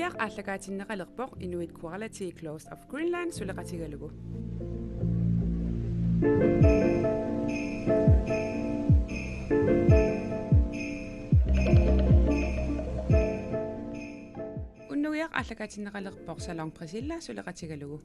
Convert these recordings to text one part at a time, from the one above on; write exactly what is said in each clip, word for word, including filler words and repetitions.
Aallakaatinneqalerpoq Inuit Quality Clothes of Greenland suleqatigalugu. Unnugiaq aallakaatinneqalerpoq Salon Priscilla suleqatigalugu.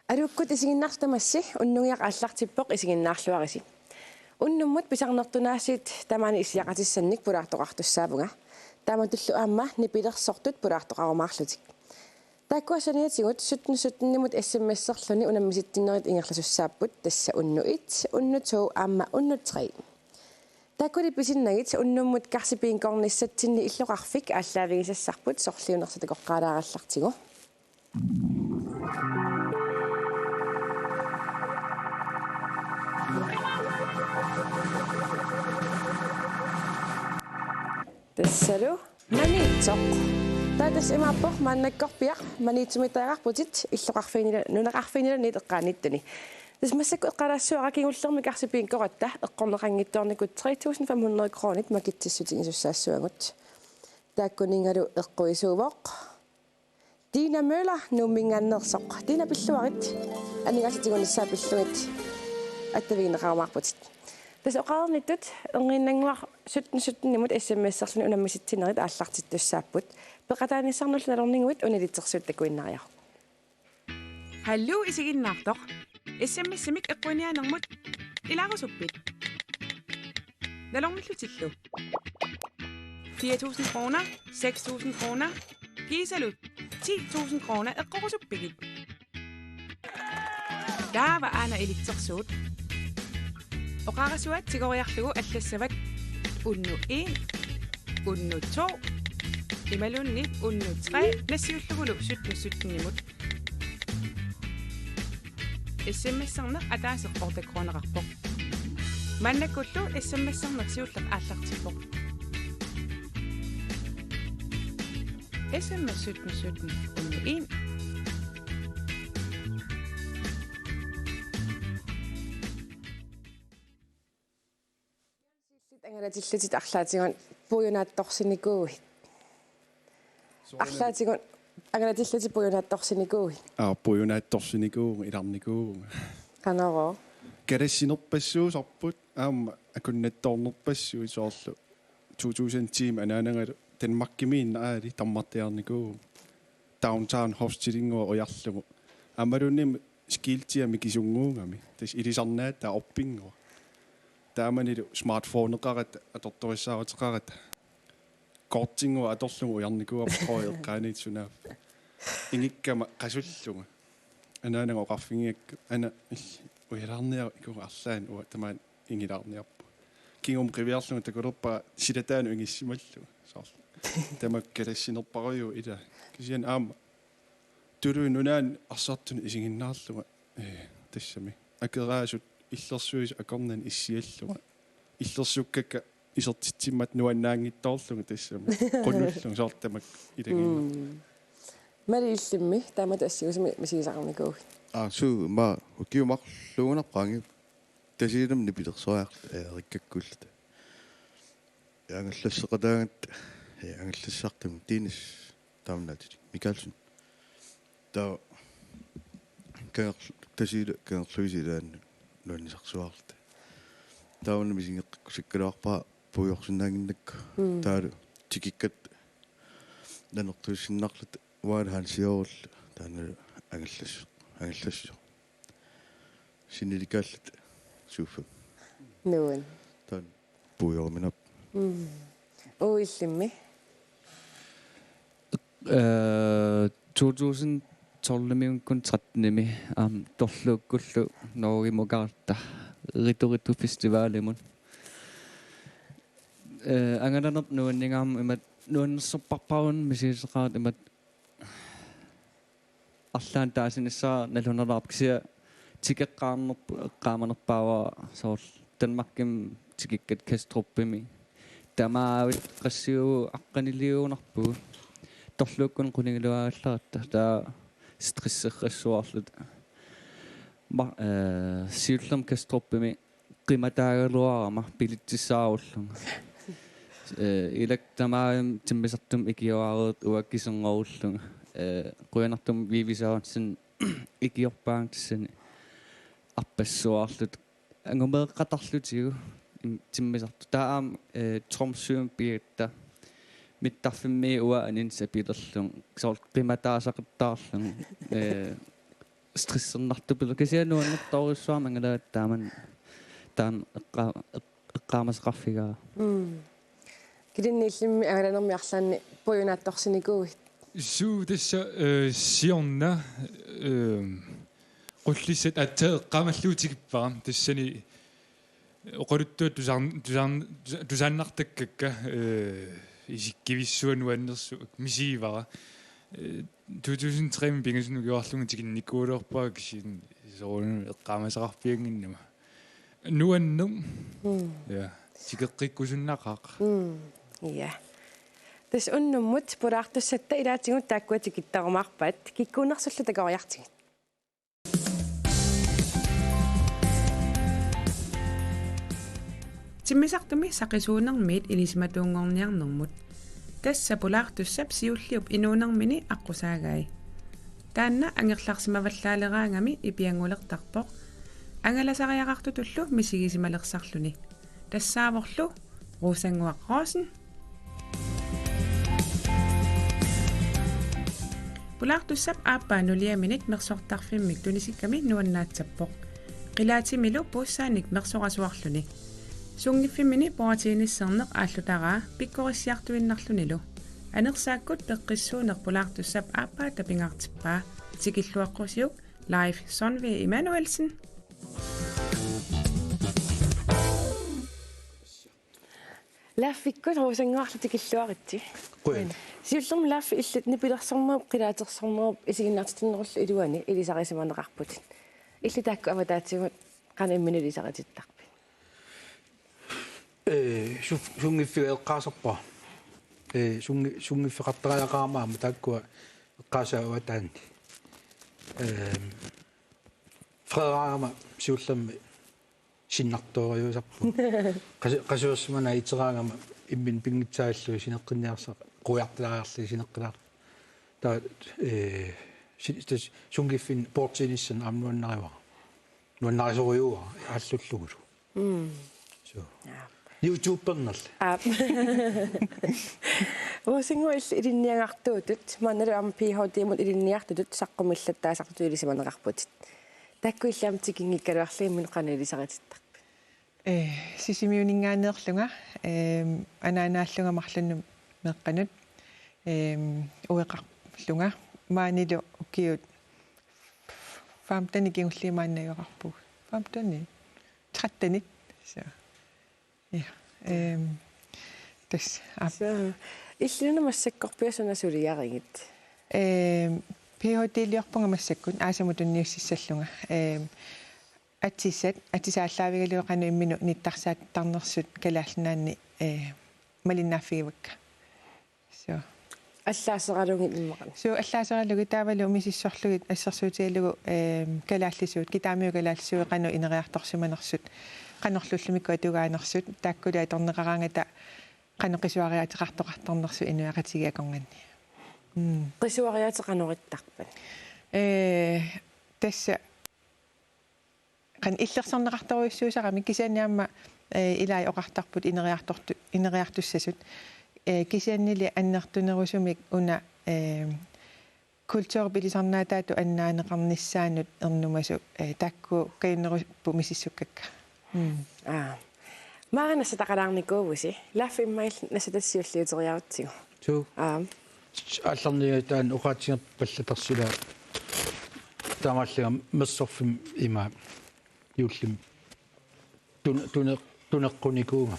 Aluukkut isiginnaartut tamassi, unnugiaq aallartippoq, isiginnaarluarisi. Unnummut pisarnertunaasiit tamaani issiaqatissannik pulaartoqartussaavunga. Taamatullu aamma nipilersortut pulaartoqarumaarlutik. Taakkua saniatigut sytten sytten-imut S M S-erluni unammisitsinnerit ingerlasussaapput, tassa unnuk et, unnuk to aamma unnuk tre. Taakkuli pisinnagit unnummut Karsibingornissatsinni illoqarfik aallaavigisassarput, sorliunersoq takoqqaalaarallartigu. Tassalu Maniitsoq. Taava tassa imaappoq maannakkorpiaq Maniitsumiittarputit illoqarfiinila-, nunaqarfiinilaniit eqqaaniittuni. Tassa massakkut eqqaalaassavara kingullermi Karsibingoratta eqqorneqanngitsoornikut tre tusind fem hundrede kronit makitsissutigisussaassavagut. Taakkuninngalu eqquisuuvoq Tina Møller Nuumminngaanneersoq. Tina, pilluarit. Aningaasatigut nassaat pillugit attavigineqarumaarputit. Tassa oqareernittut erniinnannguaq sytten sytten-imut S M S-erluni unammisitsinnerit aallartittussaapput. Peqataanissannullu nalorniguit unalitsersuut takuinnariaruk. Hallo isiginnaartoq. S M S-imik eqquiniaanermut ilaarusuppit? Nalornillutillu. Fire tusind kroner, seks tusind kroner, kiisalu ti tusind kroner eqqorusuppigit? Taava aana ilitsersuut. Oqarasuaat tigoriarlugu allassavat unnuk en, unnuk to, imaluunniit unnuk tre nassiullugulu sytten sytten-imut. S M S-erneq ataaseq otte kroneqarpoq. Maannakkullu S M S-erneq siulleq aallartippoq. S M S sytten sytten unnuk en. Angalatillutit arlaatigut puiunaattorsinikuuit. Arlaatigut angalatillutit puiunaattorsinikuuit. Aa, puiunaattorsinikuuvunga, ilarnikuuvunga. Qanorooq? Kalassinerpassuusarput, aamma akunnattoornerpassuit, soorlu to tusind ti-mi anaanangalu Danmarkimiinneq aali tammartiarnikuuvunga. Downtown hostelingua ujarlugu. Aammaluunniit skiltia mikisunnguugami. Tassa ilisarnaataa orpinngua. Taamanilu smartphoneqarata, atortorissaaruteqarata. Kortinngua atorlugu ujarnikuuarput, tror jeg, eqqaaniit sunaaffa. Ingikkama qasullunga. Anaanaga oqarfigigakku: Ana, illit ujalaarniaruk, ikuga arlaannik, uanga tamaani ingilaarniarpunga. Kingumut qiviarlunga takulerpara silataanut ingissimallugu. Soorlu. Tamakku kalassinerparujuuvoq ilaa. Kisianni aamma Tuluit Nunaanni arsartunut isiginnaarlunga, ee, tassami. Akeraasut illersuisut akornanni issiallunga. Illersukkakka isertitsimmata nuannaanngitsoorlunga tassami. Qunullunga, soorlu tamakku ilagiinnarput. Mm. Mali, illimmi taamatut assingusumik misigisaqarnikuuit? Aa, suu, ma ukiut marluugunarpaannga Tasiilami nipilersoriarluta, ee, rikkakkuulluta. Angallasseqataagatta, ee, angallassartumik Tiinas taamnaatut Mikaelsen. Taava Kangerl-, Tasiilaq Kangerluisa ilaanni nuannisarsuarluta. Taavami misigeqqikkusukkaluarpara puigorsinnaannginnakku. Mm. Taavalu tikikkatta nanertuussinnarluta uangalu Hansiorullu taannalu angallas-, angallassusoq. Sinnilikaalluta suuffami. Nuann. Taanna puigoruminap. Mm. Uu, illimmi? Øh, to tusind tolvimiukkun trettenimi, aamma Torluukkullu Norgemukaarta Rittu Rittu Festivalimut. Øh, angalanerput nuanningaarmat imatut nuannersorparput misigisaqaat imatut arlaannik taasinissara nalunalaarpoq, kisianni tikeqqaarnerput eqqaamanerpaavara, soorlu Danmarkimi tikikkatta Kastrupimi. Tamaavik qassiugu aqqaniliugunarpugut. Torluukkut qunigiluaallaratta, taava stresserassuarluta. Ma-, øh, siullermik Kastrupimi qimataagaluarama bilitsissaarullunga. Øh, ilakka tamaavimmi timmisartumik ikiuaareerutta uanga kisernerullunga. Øh, qujanartumik Vivi Sørensen ikiorpaanga tassani arpassuarluta. Angumeeqqatarlutigu im-, timmisartoq. Taava aamma, øh, Tromsømi pigatta mittarfimmi uanga aninnut sapilerlunga. Soorlu qimataasaqattaarlunga. Øh, stressernartupilu. Kisianni nuannertorujussuarmik angalaat taamani, taanna eqqa-, eq-, eqqaamasaqarfigaara. Mm. Kilinniillimmi angalanermi arlaanni puiunaattorsinikuuit? Suu, tassa, øh, siorna, øh, Qullissat aatsaat eqqaamallugu tikippara. Tassani oqaluttuat tusarn-, tusarn-, tusa-, tusaannartakkakka, øh, isikkivissuaq nuannersuaq misigivara. Øh, to tusind tre-mi pingasunut ukioqarlunga tikinnikuugaluarpara, kisianni soorunami eqqaamasaqarfiannginnama. Nuanneq. Mm. Ja. Tikeqqikkusunnaqaaq. Mm. Ja. Tassa unnummut pulaartussatta ilaatigut taakkua tikittarumaarpaat, kikkuunersullu takoriartigit. Timmisartumi saqisuunermiit ilisimatuunngorniarnermut. Tassa pulaartussap siulliup inuunermini aqqusaagai. Taanna angerlarsimavallaaleraangami ipianngulertarpoq, angalasariaqartutullu misigisimalersarluni. Tassaavorlu Rosannguaq Rosen. Pulaartussap aappaa nuliaminik mersortarfimmik tunisikkami nuannaatsappoq. Qilaatimilu puussaannik mersorasuarluni. Sunngiffimmini poratiinisserneq aallutaraa pikkorissiartuinnarlunilu. Anersaakkut peqqissuuneq pulaartussap aappaa tapinngartippaa. Tikilluaqqusiuk, Leif Sonve Emanuelsen. Laaffikkut Rosannguarlu tikilluaritsi. Qujan. Siullermik Laaffi, illit nipilersornerup qilaatersornerup isiginnaartitsinerullu iluani ilisarisimaneqarputit. Illit taakku avataatigut qanoq imminut ilisaritittarpit? Ee, su-, sunngiffiga eqqaasarpara. Ee, sunngi-, sunngiffeqartariaqarama aamma taakkua eqqaasaat avataanni. Ee, Frederikkama siullermik sinnartooriusarpoq. Qas-, qasuersimanaa iteraangama imminut pinngitsaallugit sineqqinniarsaq, quiartulaariarlugit sineqqilaar-. Taava, ee, si-, tas-, sunngiffinni portiinissanni aamma nuannarivara. Nuannarisorujuara aallullugulu. Mm. So. Ja. YouTubernerlu. Aap. Rosannguaq, illit ilinniagartuutut, maannalu aamma P H D-mut ilinniartutut saqqumillattaasartutut ilisimaneqarputit. Taakku illit aamma tikinngikkaluarlugit imminut qanoq ilisaritittarpit? Ee, Sisimiuninngaanneerlunga, ee, anaanaallunga marlunnik meeqqanut, ee, ueqarlunga, maanilu ukiut femten kingulliit maanna najugaqarpugut. Femten? Tretten. Så. Ja. Øhm, tassa. Aap. Så, illit una massakkorpiaq suna suliarigit? Øhm, Ph.d.-liorpunga massakkut aasamut tunniussissallunga. Øhm, atisat, atisat aallaavigalugu qanoq imminut nittarsaattarnersut Kalaallit Nunaanni, øh, malinnaaffigivakka. Så. Allaaseralugit immaqa. Suu, allaaseralugit taavalu misissorlugit assersuutigalugu, ehm, kalaallisuut, kitaamiut kalaallisuut qanoq ineriartorsimanersut, qanorlu ullumikkut atugaanersut, taakkulu atorneqaraangata qanoq qisuariaateqartoqartarnersut inuiaqatigiit akornanni. Mm. Qisuariaateqarneqartarpat? Ee, tassa qanoq illersorneqartorujussuusarami kisianni aamma, ee, ilai oqartarput ineriartortu-, ineriartussasut. Ee, kisiannili annertunerusumik una, ee, kulturip ilisarnaataatut annaaneqarnissaanut ernumasut, ee, taakku kajunnerupput misissukkakka. Mm. Aa. Maanga nassataqalaarnikuuvusi, Laaffi immaqa illit nassatassat siulliuteriarutsigu. Suu. Aa. Aallarniataan oqaatsigerpallatarsilaat taamaallaat mersorfimmi ima juullimi tun-, tune-, tuneqqunikuugama.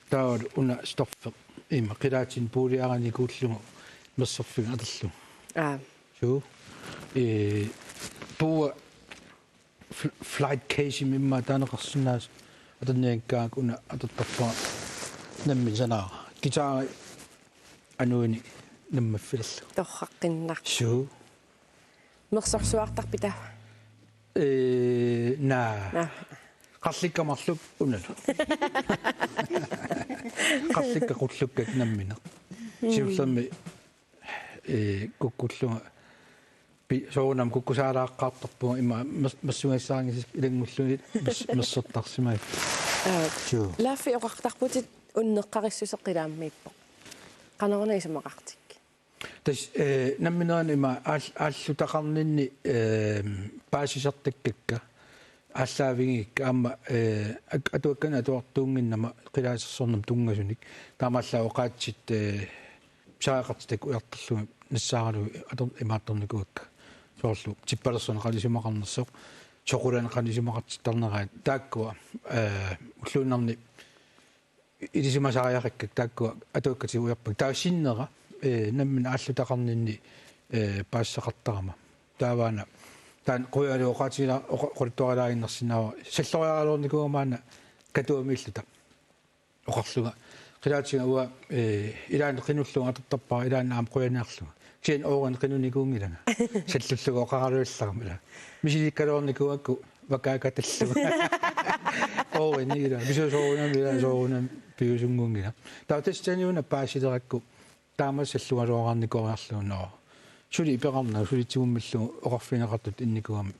Taava una stoffi ima qilaatinik puuliarinikuullugu mersorfiga atorlugu. Aa. Suu. Ee, puua fl-, flight case-imi immaqa taaneqarsinnaasoq atornianngikkaangakku una atortarpara nammineq sanaara. Guitari anuini nammaffilerlugu. Torraqqinnaq. Suu. Mersorsuartarpit taava? Ee, naa. Naa. Qarlikka marluk unalu. Qarlikka qullukkat nammineq. Mm. Siullermik, ee, kukkullunga pi-, soorunami kukkusaalaaqqaartarpunga ima mes-, messugassaagissi ilanngullugit mes-, mersortarsimagit. Aa. Suu. Laaffi oqartarputit unneqqarissuseq qilaammiippoq. Qanoruna isumaqartikkit? Tassa, ee, nammineerlunga ima aal-, aallutaqarninni, ee, paasisartakkakka, aallaavigikkakka aamma, ee, ak-, atuakkanik atuartuunnginnama qilaasersornermut tunngasunik. Taamaallaat oqaatsit, ee, pisariaqartitakka ujartorlugit nassaaralugit ator-, imaattornikuuakka. Soorlu tippalersorneq qanoq isumaqarnersoq, soqutigineq qanoq isumaqartittarneraat taakkua, ee, ulluinnarni ilisimasariaqakkakka taakkua atuakkatik ujarpakka. Taava sinnera, ee, nammineq aallutaqarninni, ee, paasisaqartarama. Taavaana, taanna qujanarlu oqaatigila-, oqa-, oqaluttuarilaaginnarsinnaavara. Salloriaraluarnikuugama una Katuamiilluta oqarlunga. Qilaatiga uanga, ee, ilaanni qinullugu atortarpara, ilaanni aamma qujaniarlunga. Kisianni oorini qinunikuunngilanga. Sallullugu oqaraluallarama ila. Misilikkaluarnikuugakku vakaakatallunga. Oorini ila. Pisoq soorunami ila, soorunami piusunnguunngilaq. Taava tassa taanna una paasilerakku taama sallugaluaraarnikuuariarlugu una. Suli ipeqarnagu, suli tigummillugu oqarfigineqartutut innikuugami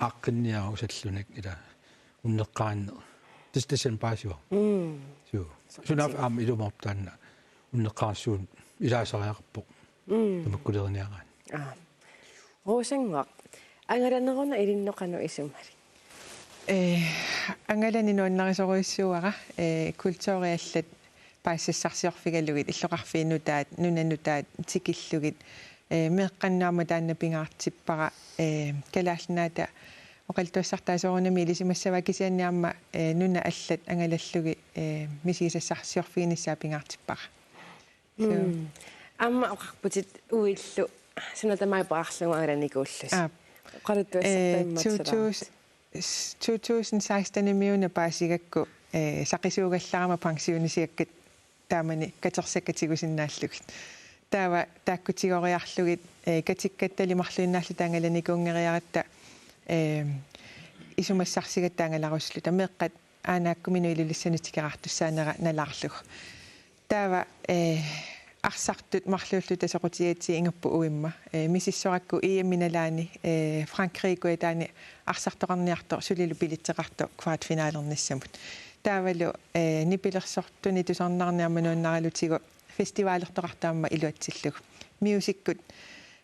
aaqqinniaruk sallunik ila unneqqarinneq. Tassa tassani paasivara. Mm. Suu. Soqutigisoq. Sunaaffa aamma ilumoorpoq taanna unneqqarissuunut ilaasariaqarpoq. Mm. Tamakkuleriniaraanni. Aa. Rosannguaq, angalaneruna ilinnut qanoq isumalik? Ee, angalaneq nuannarisorujussuuara, ee, kulturi allat paasisassarsiorfigalugit, illoqarfiit nutaat, nunat nutaat tikillugit, ee, meeqqannut aamma taanna pingaartippara, ee, Kalaallit Nunaata oqaluttuassartaa soorunami ilisimassavaa kisianni aamma, ee, nunat allat angalallugit, ee, misigisassarsiorfiginissaa pingaartippara. Suu. Mm. Aamma oqarputit uillu suna tamaat paarlugu angalanikuullusi. Aap. Oqaluttuassartaa. Ee, immaqa to tusind, s-, to tusind seksten-imiuna paasigakku, ee, saqisuugallarama pensionisigakka taamani katersakka tigusinnaallugit. Taava taakku tigoriarlugit, ee, katikkattali marluinnaalluta angalanikunngeriaratta, ee, isumassarsigatta angalarusuluta. Meeqqat aanaakkuminut Ilulissanut tikeraartussaanera nalaarlugu. Taava, ee, arsartut marluulluta soqutigigatsigu ingammik uimma. Ee, misissorakku E M-ip nalaani, ee, Frankrigip kujataani arsartoqarniartoq sulilu billetseqartoq kvartfinalernissamut. Taavalu, ee, nipilersortuni tusarnaarneq aamma nuannaralutigu festivalertoqartoq aamma iluatsillugu. Musikkut,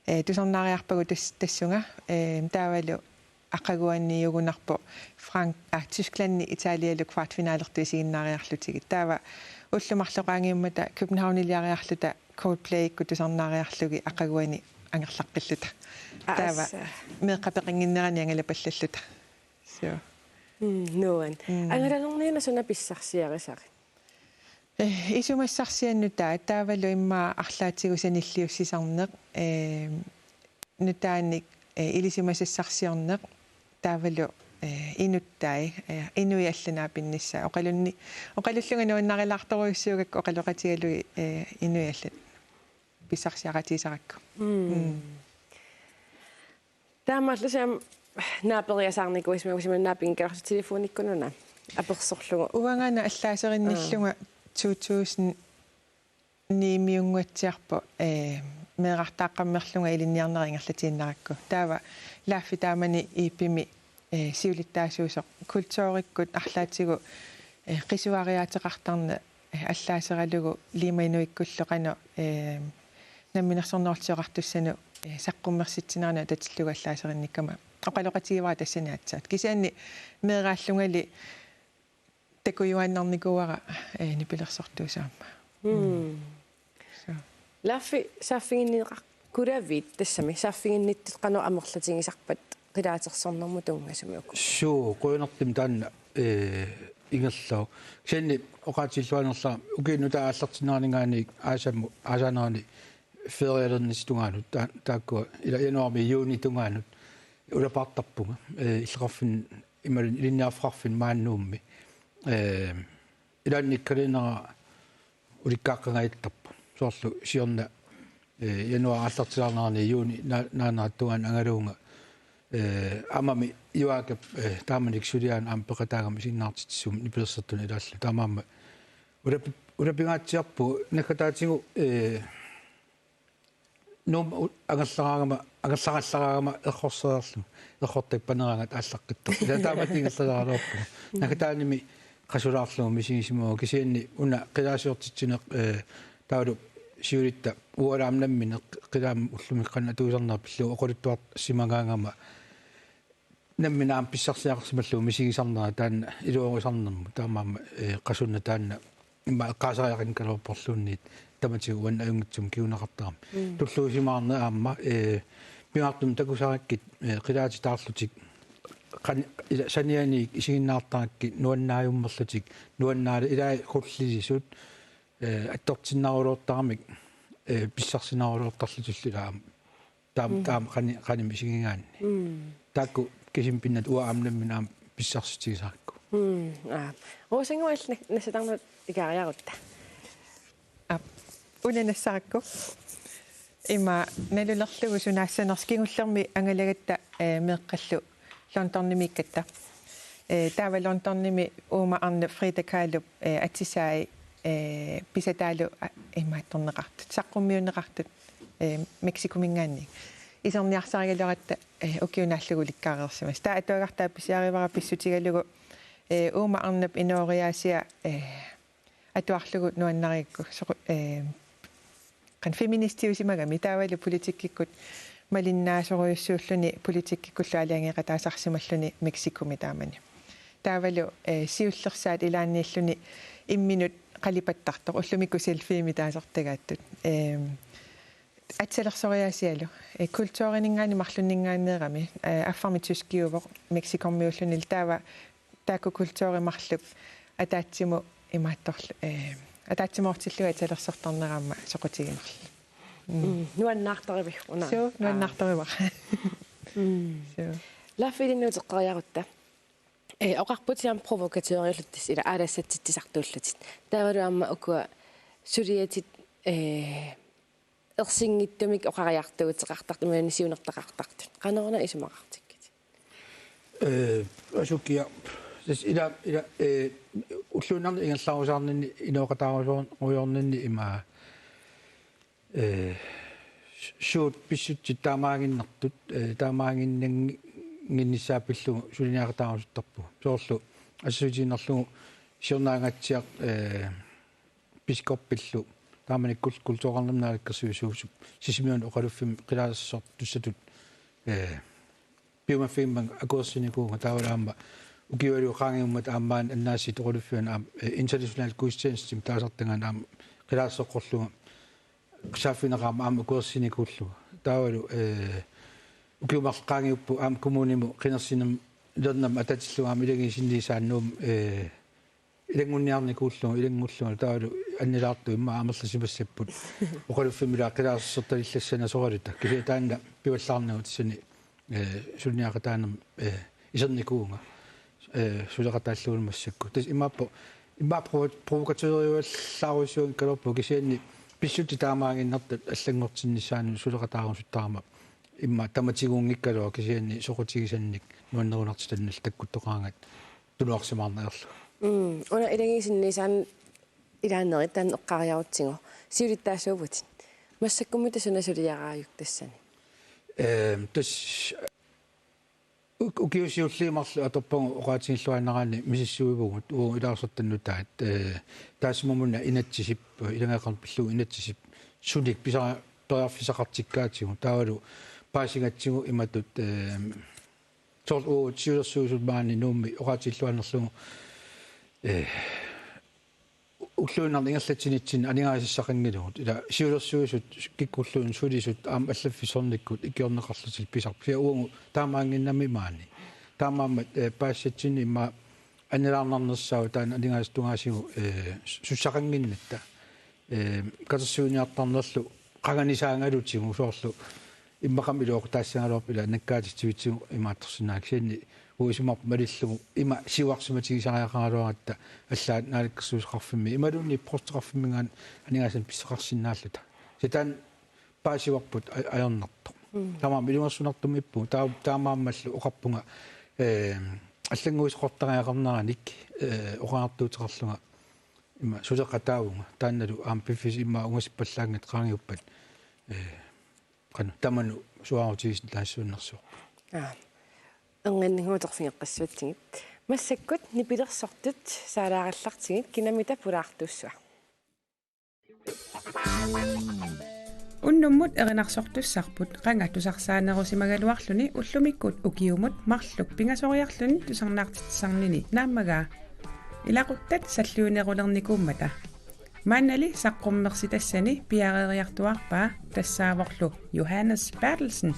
ee, tusarnaariarpagut tas-, tassunga, ee, taavalu aqaguaniugunarpoq Frank-, aa, Tysklandi Italialu kvartfinalertut isiginnaariarlutigit. Taava ullut marluk qaangiummata Københavniliariarluta Coldplayikkut tusarnaariarlugit aqaguani angerlaqqilluta. Aa, taava assa. Meeqqat peqannginneranni angalapallalluta. Suu. Mm, nuan. Mm. Angalanerniuna suna pissarsiarisarit? Ee, isumassarsiat nutaat, taavalu immaqa arlaatigut sanilliussisarneq, ee, nutaanik, ee, ilisimasassarsiorneq, taavalu, ee, inuttai, ee, inuit allat naapinnissaat. Oqalunni-, oqalullunga nuannarilaartorujussuugakku oqaloqatigalugit, ee, inuit allat. pissarsiaqatigisarakku. Mm. Taamaallusi aamma naaperiasaarnikuuisimagusi, naapinngikkaluarlusi telefonikkut una apersorlugu. Uangaana allaaserinnillunga to tusind ni-miunnguatsiarpoq, eh, meerartaaqqammerlunga ilinniarnera ingerlatiinnarakku. Taava Laaffi taamani Iippimi, eh, siulittaasuusoq kulturikkut arlaatigut, eh, qisuariaateqartarneq, eh, allaaseralugu Lima Inuikkullu qanoq, eh, Namminersornerullutik Oqartussanut, eh, saqqummersitsinerani atatillugu allaaserinnikkama oqaloqatigivara tassani aatsaat. Kisianni meeraallungali takujuaannarnikuuara, eh, nipilersortuusoq aamma. Mm. So. Laaffi saaffiginneqar-, kulavit tassami saaffiginnittut qanoq amerlatigisarpat qilaatersornermut tunngasumik uku? Suu, qujanartumik taanna, eh, ingerlavoq. Kisianni oqaatigilluarnerlunga ukiut nutaat aallartinneraninngaanniit aasammu-, aasaanerani ferialernissap tungaanut, ta-, taakkua ila januaarimi juunip tungaanut ulapaartarpunga, eh, illoqarfinni imaluunniit ilinniarfeqarfinni maani Nuummi. Eh, ilaanni kalenderia ulikkaaqqangajattarpoq. Soorlu siorna, eh, januaarip aallartilaarnerani juunip na-, naanerata tungaanut angaluunga, eh, Amami Juakap, eh, taamanikkut suliaanut aamma peqataagama isiginnaartitsisumik nipilersortunut ilaalluta. Taamaammat ulapi-, ulapingaatsiarpugut naggataatigut, eh, Nuummi u-, angerlaraangama, angerlarallaraangama errorseriarlugu, errortakka panerangat aallaqqittoq. Ila taamatut ingerlaleraluarpunga. Naggataanimi qasulaarlugu misigisimavunga, kisianni una qilaasiortitsineq, eh, taavalu siulitta uangalu aamma nammineq qilaammi ullumi qanoq atuisarnera pillugu oqaluttuarsimagaangama nammineq aamma pissarsiaqarsimallugu misigisarnera taanna iluarisarnermut, taamaammat, eh, qasunnaq taanna immaqa eqqaasariaqanngikkaluarporluunniit tamatigut uannut ajunngitsumut kinguneqartarami. Mm. Tulluusimaarneq aamma, eh, pingaartumik takusarakkit, eh, qilaatitaarlutik qan-, ila-, sanianiit isiginnaartarakkit nuannaajummerlutik, nuannaali-, ilai qullilisut, eh, attortinnaruluartaramik, eh, pissarsinaaruluartarlutillu ila aamma. Taam-, mm, taama qani-, qanimut isigigaanni. Mm. Taakku kisimi pinnatik uanga aamma nammineq aamma pissarsitigisakku. Mm, aa. Rosannguaq, illit na-, nassatarnut ikaariarutta. Aap, una nassarakku. Ima nalulerlugu sunaassanersoq, kingullermi angalagatta, eh, meeqqallu Londonimiikkatta. Eh, taava Londonimi uuma arnap Frida Kahlop, eh, atisai, eh, pisataalu, a-, imaattorneqartut, saqqummiunneqartut, eh, Mexicominngaanniit. Iserniarsarigaluaratta, eh, ukiup naallugu ulikkaareersimasoq. Taava atuagartaa pisiarivara pissutigalugu, eh, uuma arnap inooriaasia, eh, atuarlugu nuannarigakku soqu-, eh, qanoq feministiusimagami, taavalu politikkikkut malinnaasorujussuulluni politikkikkullu aalajangeeqataasarsimalluni Mexicomi taamani. Taavalu, eh, siullersaat ilaanniilluni imminut qalipattartoq, ullumikkut selfiemik taasartagaattut. Eh, atsalersoraasialu, eh, kulturininngaanniit marlunninngaanneerami, eh, affarmik tyskiuvoq, Mexicomiuulluni, taava taakku kulturit marluk ataatsimut imaattorlu, eh, ataatsimoortillugit atsalersortarnera aamma soqutiginarlugu. Mm. Mm, nuannaartarivik una. Suu, aa, nuannaartarivara. Mm. Suu. Laaffi, ilinnut uteqqeriarutta. Eh, oqarputit aamma provokatøriullutit ila aalassatsitsisartuullutit. Taavalu aamma ukua suliatit, eh, ersinngitsumik oqariartuuteqartartut, imaluunniit siunertaqartartut. Qanoruna isumaqartikkatit? Eh, asukiaq, tassa ila, ila, eh, ulluinnarni ingerlarusaarninni, inooqataarusoor-, rujoorninni ima, eh, su-, suut pissutsit taamaaginnartut, eh, taamaaginnannginnissaat pillugu suliniaqataarusuttarpugut. Soorlu assersuutigiinnarlugu siornaangaatsiaq, eh, biskoppillu taamanikkut kultureqarnermut naalakkersuisuusup Sisimiuni oqaluffimmi qilaasersortussatut, eh, piumaffigimmanga akuersinikuuvunga, taavalu aamma ukiualuit qaangiummata aamma maani annaasiit oqaluffiani aamma, eh, international gudstjenestemik taasartagaanni aamma qilaasersoqqorlunga saaffigineqaaq aamma akuersinikuullunga. Taavalu, eh, ukiut marluk qaangiupput aamma kommunimut qinersinermi, qinersinermut atatillugu aamma ilagiit sinniisaannut, eh, ilanngunniarnikuullunga, ilanngullunga, taavalu annilaartut immaqa amerlasimassapput. Oqaluffimmi ila qilaasersortalillassanasoraluta. Kisianni taanna pivallaarnagu tassani, eh, suliniaqataanermut, eh, isernikuuvunga, eh, suleqataallugu massakkut. Tassa imaappoq, immaqa provo-, provokatøriuallaarujussuanngikkaluarpunga, kisianni Pissutsit taamaaginnartut allanngortinnissaanut suleqataarusuttarama immaqa tamatiguunngikkaluaq kisianni soqutigisannik nuannerunartitannut takkuttoqaraangat tunuarsimaarneq ajorlugu. Mm, una ilagiisinniisaan ilaanerit taanna eqqaariarutsigu. Siulittaasuuvutit. Massakkummi tassa una suliaraajuk tassani? Ehm, tassa uk-, ukiut siulliit marluk atorpagut oqaatigilluinnaraanni misissuivugut uagut ilaasortanut taat, eh, taassuma una inatsisip, ilageeqqarneq pillugu inatsisip sunik pisa-, periarfissaqartikkaatigut taavalu paasigatsigu imatut, eh, soorlu uagut siulersuisut maani Nuummi oqaatigilluinnarlugu, eh, ulluinnarni ingerlatsinitsinni aningaasassaqanngilagut. Ila siulersuisut kikkulluunniit sulisut aamma allaffissornikkut ikiorneqarlutik pisarput. Kisianni uagut taamaannginnami maani. Taamaammat, eh, paasisatsinni immaqa annilaarnarnersaavoq taanna aningaasat tungaasigut, eh, sussaqannginnatta. Eh, katersuiniartarnerlu qanganisaangalutigu soorlu immaqami iluaqutaassagaluarput ila nakkaatitsivitsigu imaattorsinnaanngilaq kisianni uisimarp malillugu ima siuarsimatigisariaqaraluaratta allaat naalakkersuisoqarfimmi imaluunniit posteqarfimminngaanniit aningaasanik pissaqarsinnaalluta. Kisianni taanna paasivarput a-, ajornartoq. Mm. Tamarmik ilungersunartumik ippugut. Taa-, taamaammallu oqarpunga, eh, allannguisoqartariaqarneranik, eh, oqariartuuteqarlunga ima suleqataavunga. Taannalu aamma piffissaq immaqa ungasippallaanngitsoq qaangiuppat, eh, qanoq tamanut suaarutigisinnaassuunnersuaq. Aa. Erniinnannguuteqqigeqqissuatsigit. Massakkut nipilersortut saalaarallartigit kinamita pulaartuussua. Unnummut erinarsortussarput qanga tusarsaanerusimagaluarluni ullumikkut ukiumut marluk pingasoriarluni tusarnaartitsisarnini naammagaa. Ilaquttat salliunerulernikuummata. Maannali saqqummersitassani piareeriartuaarpaa tassaavorlu Johannes Berthelsen.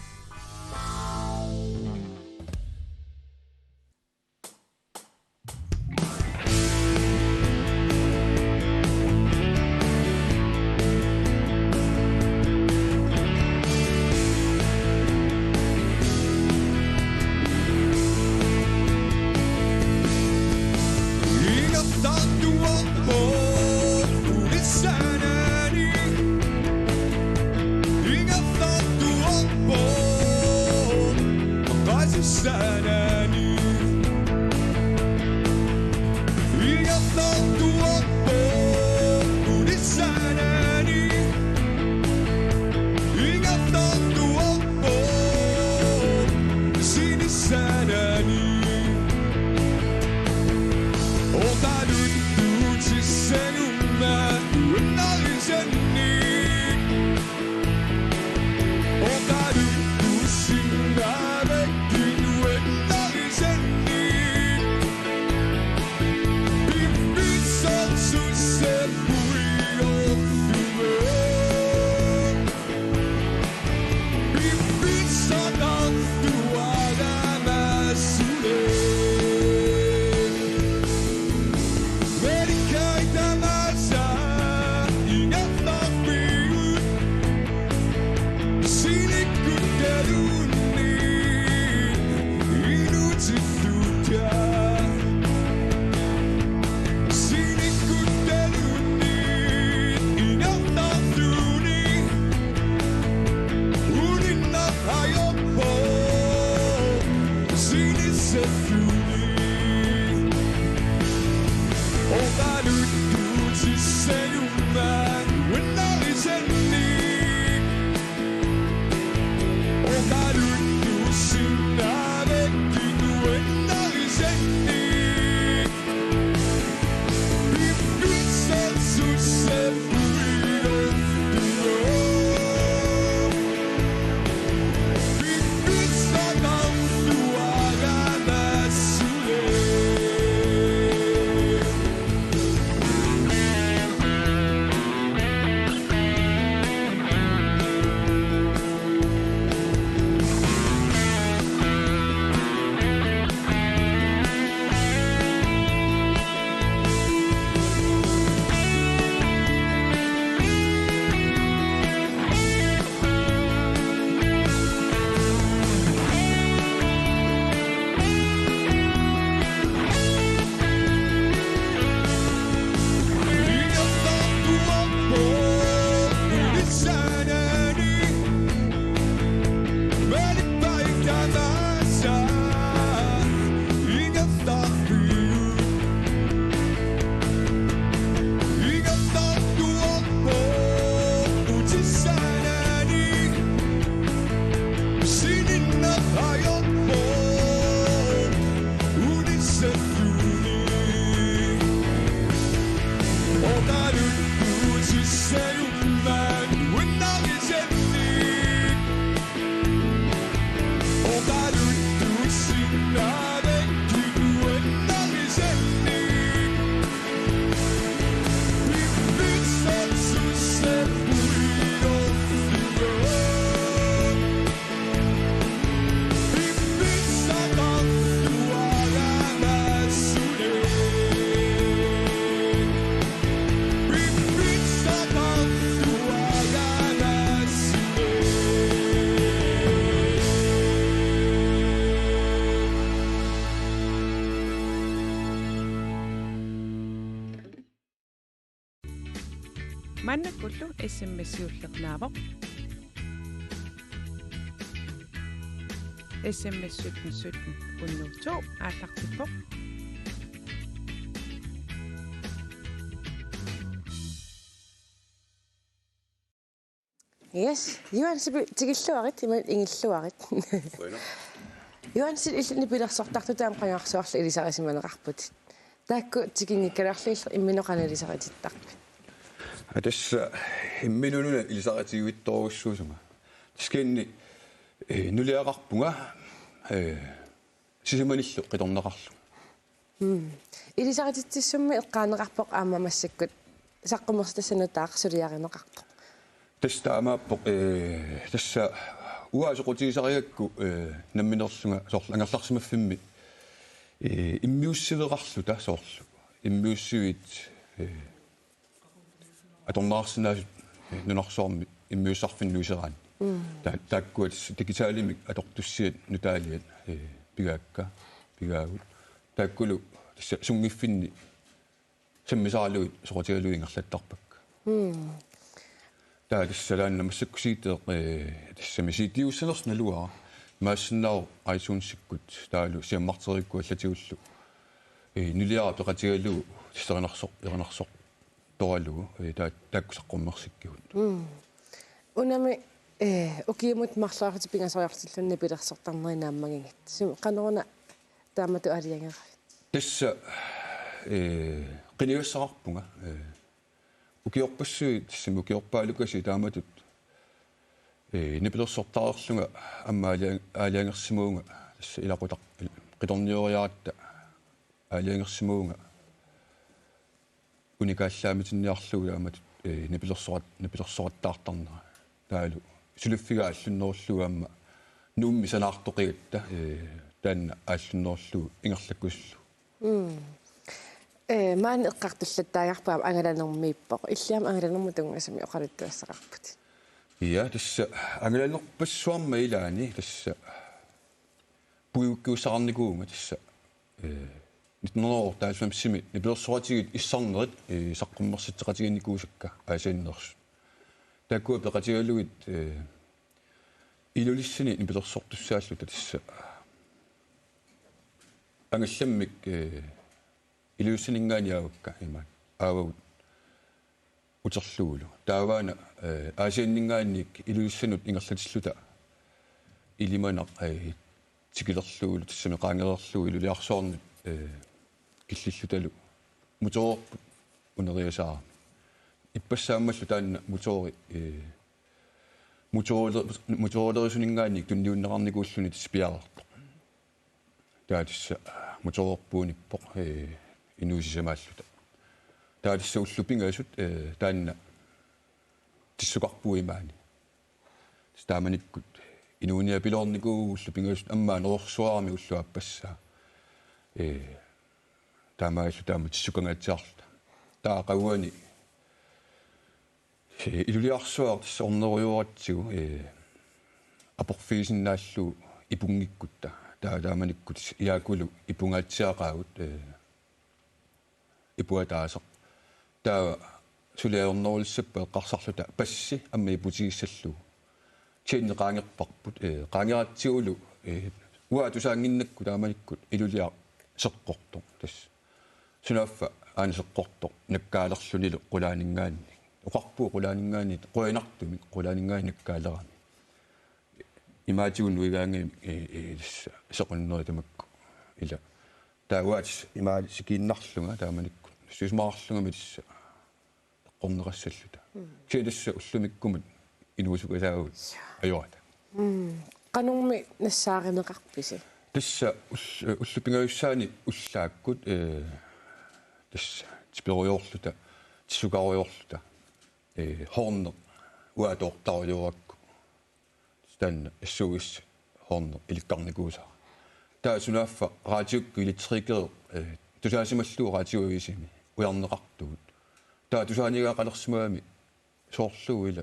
Maannakkullu S M S-iulleq naavoq. S M S sytten sytten hundrede og to aallartippoq. Yes, Juaansi tikilluarit, ima ingilluarit. Qujanaq. Juaansi, illit nipilersortartut aamma qangarsuarli ilisarisimaneqarputit. Taakku tikinngikkaluarlugit imminut qanoq ilisaritittarpit? Aa, tassa imminut una ilisaritigivittorujussuusunga. Tassa kisianni, eh, nuliaqarpunga, eh, sisamanillu qitornaqarlunga. Mm. Ilisarititsissummi eqqaaneqarpoq aamma massakkut saqqummersitassaq nutaaq suliarineqartoq. Tassa taamaappoq, eh, tassa uanga soqutigisarigakku, eh, nammineerlunga soorlu angerlarsimaffimmi, eh, immiussiveqarluta soorlu. Immiussivit, eh, atorneqarsinnaasut, eh, nunarsuarmi immiussarfinni nuiseraanni. Mm. Ta-, taakkua tassa digitalimik atortussiat nutaaliat, eh, pigaakka, pigaagut. Taakkulu tassa sunngiffinni sammisaralugit soqutigalugit ingerlattarpakka. Mm. Taava tassa taanna massakkut C D, eh, tassami C D-ussanersoq naluara. Imaassinnaavoq iTunesikkut taavalu siammarteriikkuit allatigullu. Eh, nuliara peqatigalugu tassa erinarsoq-, erinarsoq- toralugu, eh, taa-, taakku saqqummersikkigut. Mm. Unami, eh, ukiumut marloriarlutit pingasoriarlutillu nipilersortarneri naammagigit. Sumi qanoruna taamatut aalajangeravit? Tassa, eh, qinigassaqarpunga, eh, ukiorpassuit, tassami ukiorpaalukasiit taamatut, eh, nipilersortareerlunga aamma aalaja-, aalajangersimavunga, tassa ilaqutaq-, il-, qitornioriaratta aalajangersimavunga. Unikaallaammitinniarlugu taamatut, eh, nipilersorat-, nipilersorattaartarnera. Taavalu suliffiga aallunnerullugu aamma Nuummi sanaartoqigatta, eh, taanna aallunnerullugu ingerlakkusullugu. Mm. Eh, maani eqqartullattaagarput aamma angalanermiippoq. Illit aamma angalanermut tunngasumik oqaluttuassaqarputit. Ja, tassa angalanerpassuarma ilaanni, tassa puigukkiussaqarnikuuvunga tassa, eh, nitten hundrede og otteoghalvfemsimi nipilersoratigut issarnerit, eh, saqqummersitseqatiginikuusakka Aasianneersut. Taakkua peqatigalugit, eh, Ilulissani nipilersortussaalluta tassa angallammik, eh, Ilulissaninngaanniit aavakka imaat. Aavagut uterlugulu. Taavaana, eh, Aasianninngaanniit Ilulissanut ingerlatilluta ilimanaq, eh, tikilerlugulu tassami qaangereerlugu iluliarsuarnut, eh, killillutalu motoorput uneriasaarami. Ippassaammallu taanna motoori, eh, motoorle-, motoorerisuninngaanniit tunniunneqarnikuulluni tassa piareertoq. Taava tassa motoorpuunippoq, eh, inuit sisamaalluta. Taava tassa ullut pingasut, eh, taanna tissukarpugut imaani. Tassa taamanikkut inuuniapiloornikuuvugut ullut pingasut aamma anorersuarami ullut aappassaa. Eh, taamaalilluta taama tissukangaatsiarluta. Taava qaugani eh, iluliarsuaq tassa ornerujoratsigu, eh, aporfigisinnaallugu ipunngikkutta. Taava taamanikkut Jaakulu ipungaatsiaqaagut, eh, ipuataasoq. Taava suli ajornerulissappat eqqarsarluta passi aamma iputigissallugu. Kisianni qaangerparput, eh, qaangeratsigulu, eh, uanga tusaannginnakku taamanikkut iluliaq seqqortoq tassa. Sunaaffa aana seqqortoq nakkaalerlunilu qulaaninngaanniit. Oqarpugut qulaaninngaanniit qujanartumik qulaaninngaanniit nakkaalerami. Imaatigut nuigaangamik, eh, eh, tassa sequnneri tamakku. Ila. Taava tassa imaaliisikiinnarlunga taamanikkut. Sismaarlungami tassa eqqorneqassalluta. Mm. Kisianni tassa ullumikkumut inuusukasaagut ajorata. Mm. Qanormi nassaarineqarpisi? Tassa ull-, ullut pingajussaanni ullaakkut, eh, tassa tiperujoorluta, tissukarujoorluta, eh, horneq uanga atoortarujorakku. Taanna S O S horneq ilikkarnikuusara. Taava sunaaffa raatiukkut elektrikerit, eh, tusaasimallugu raatiuavisimi ujarneqartugut. Taava tusaaniigaaqalersimagami soorlu ila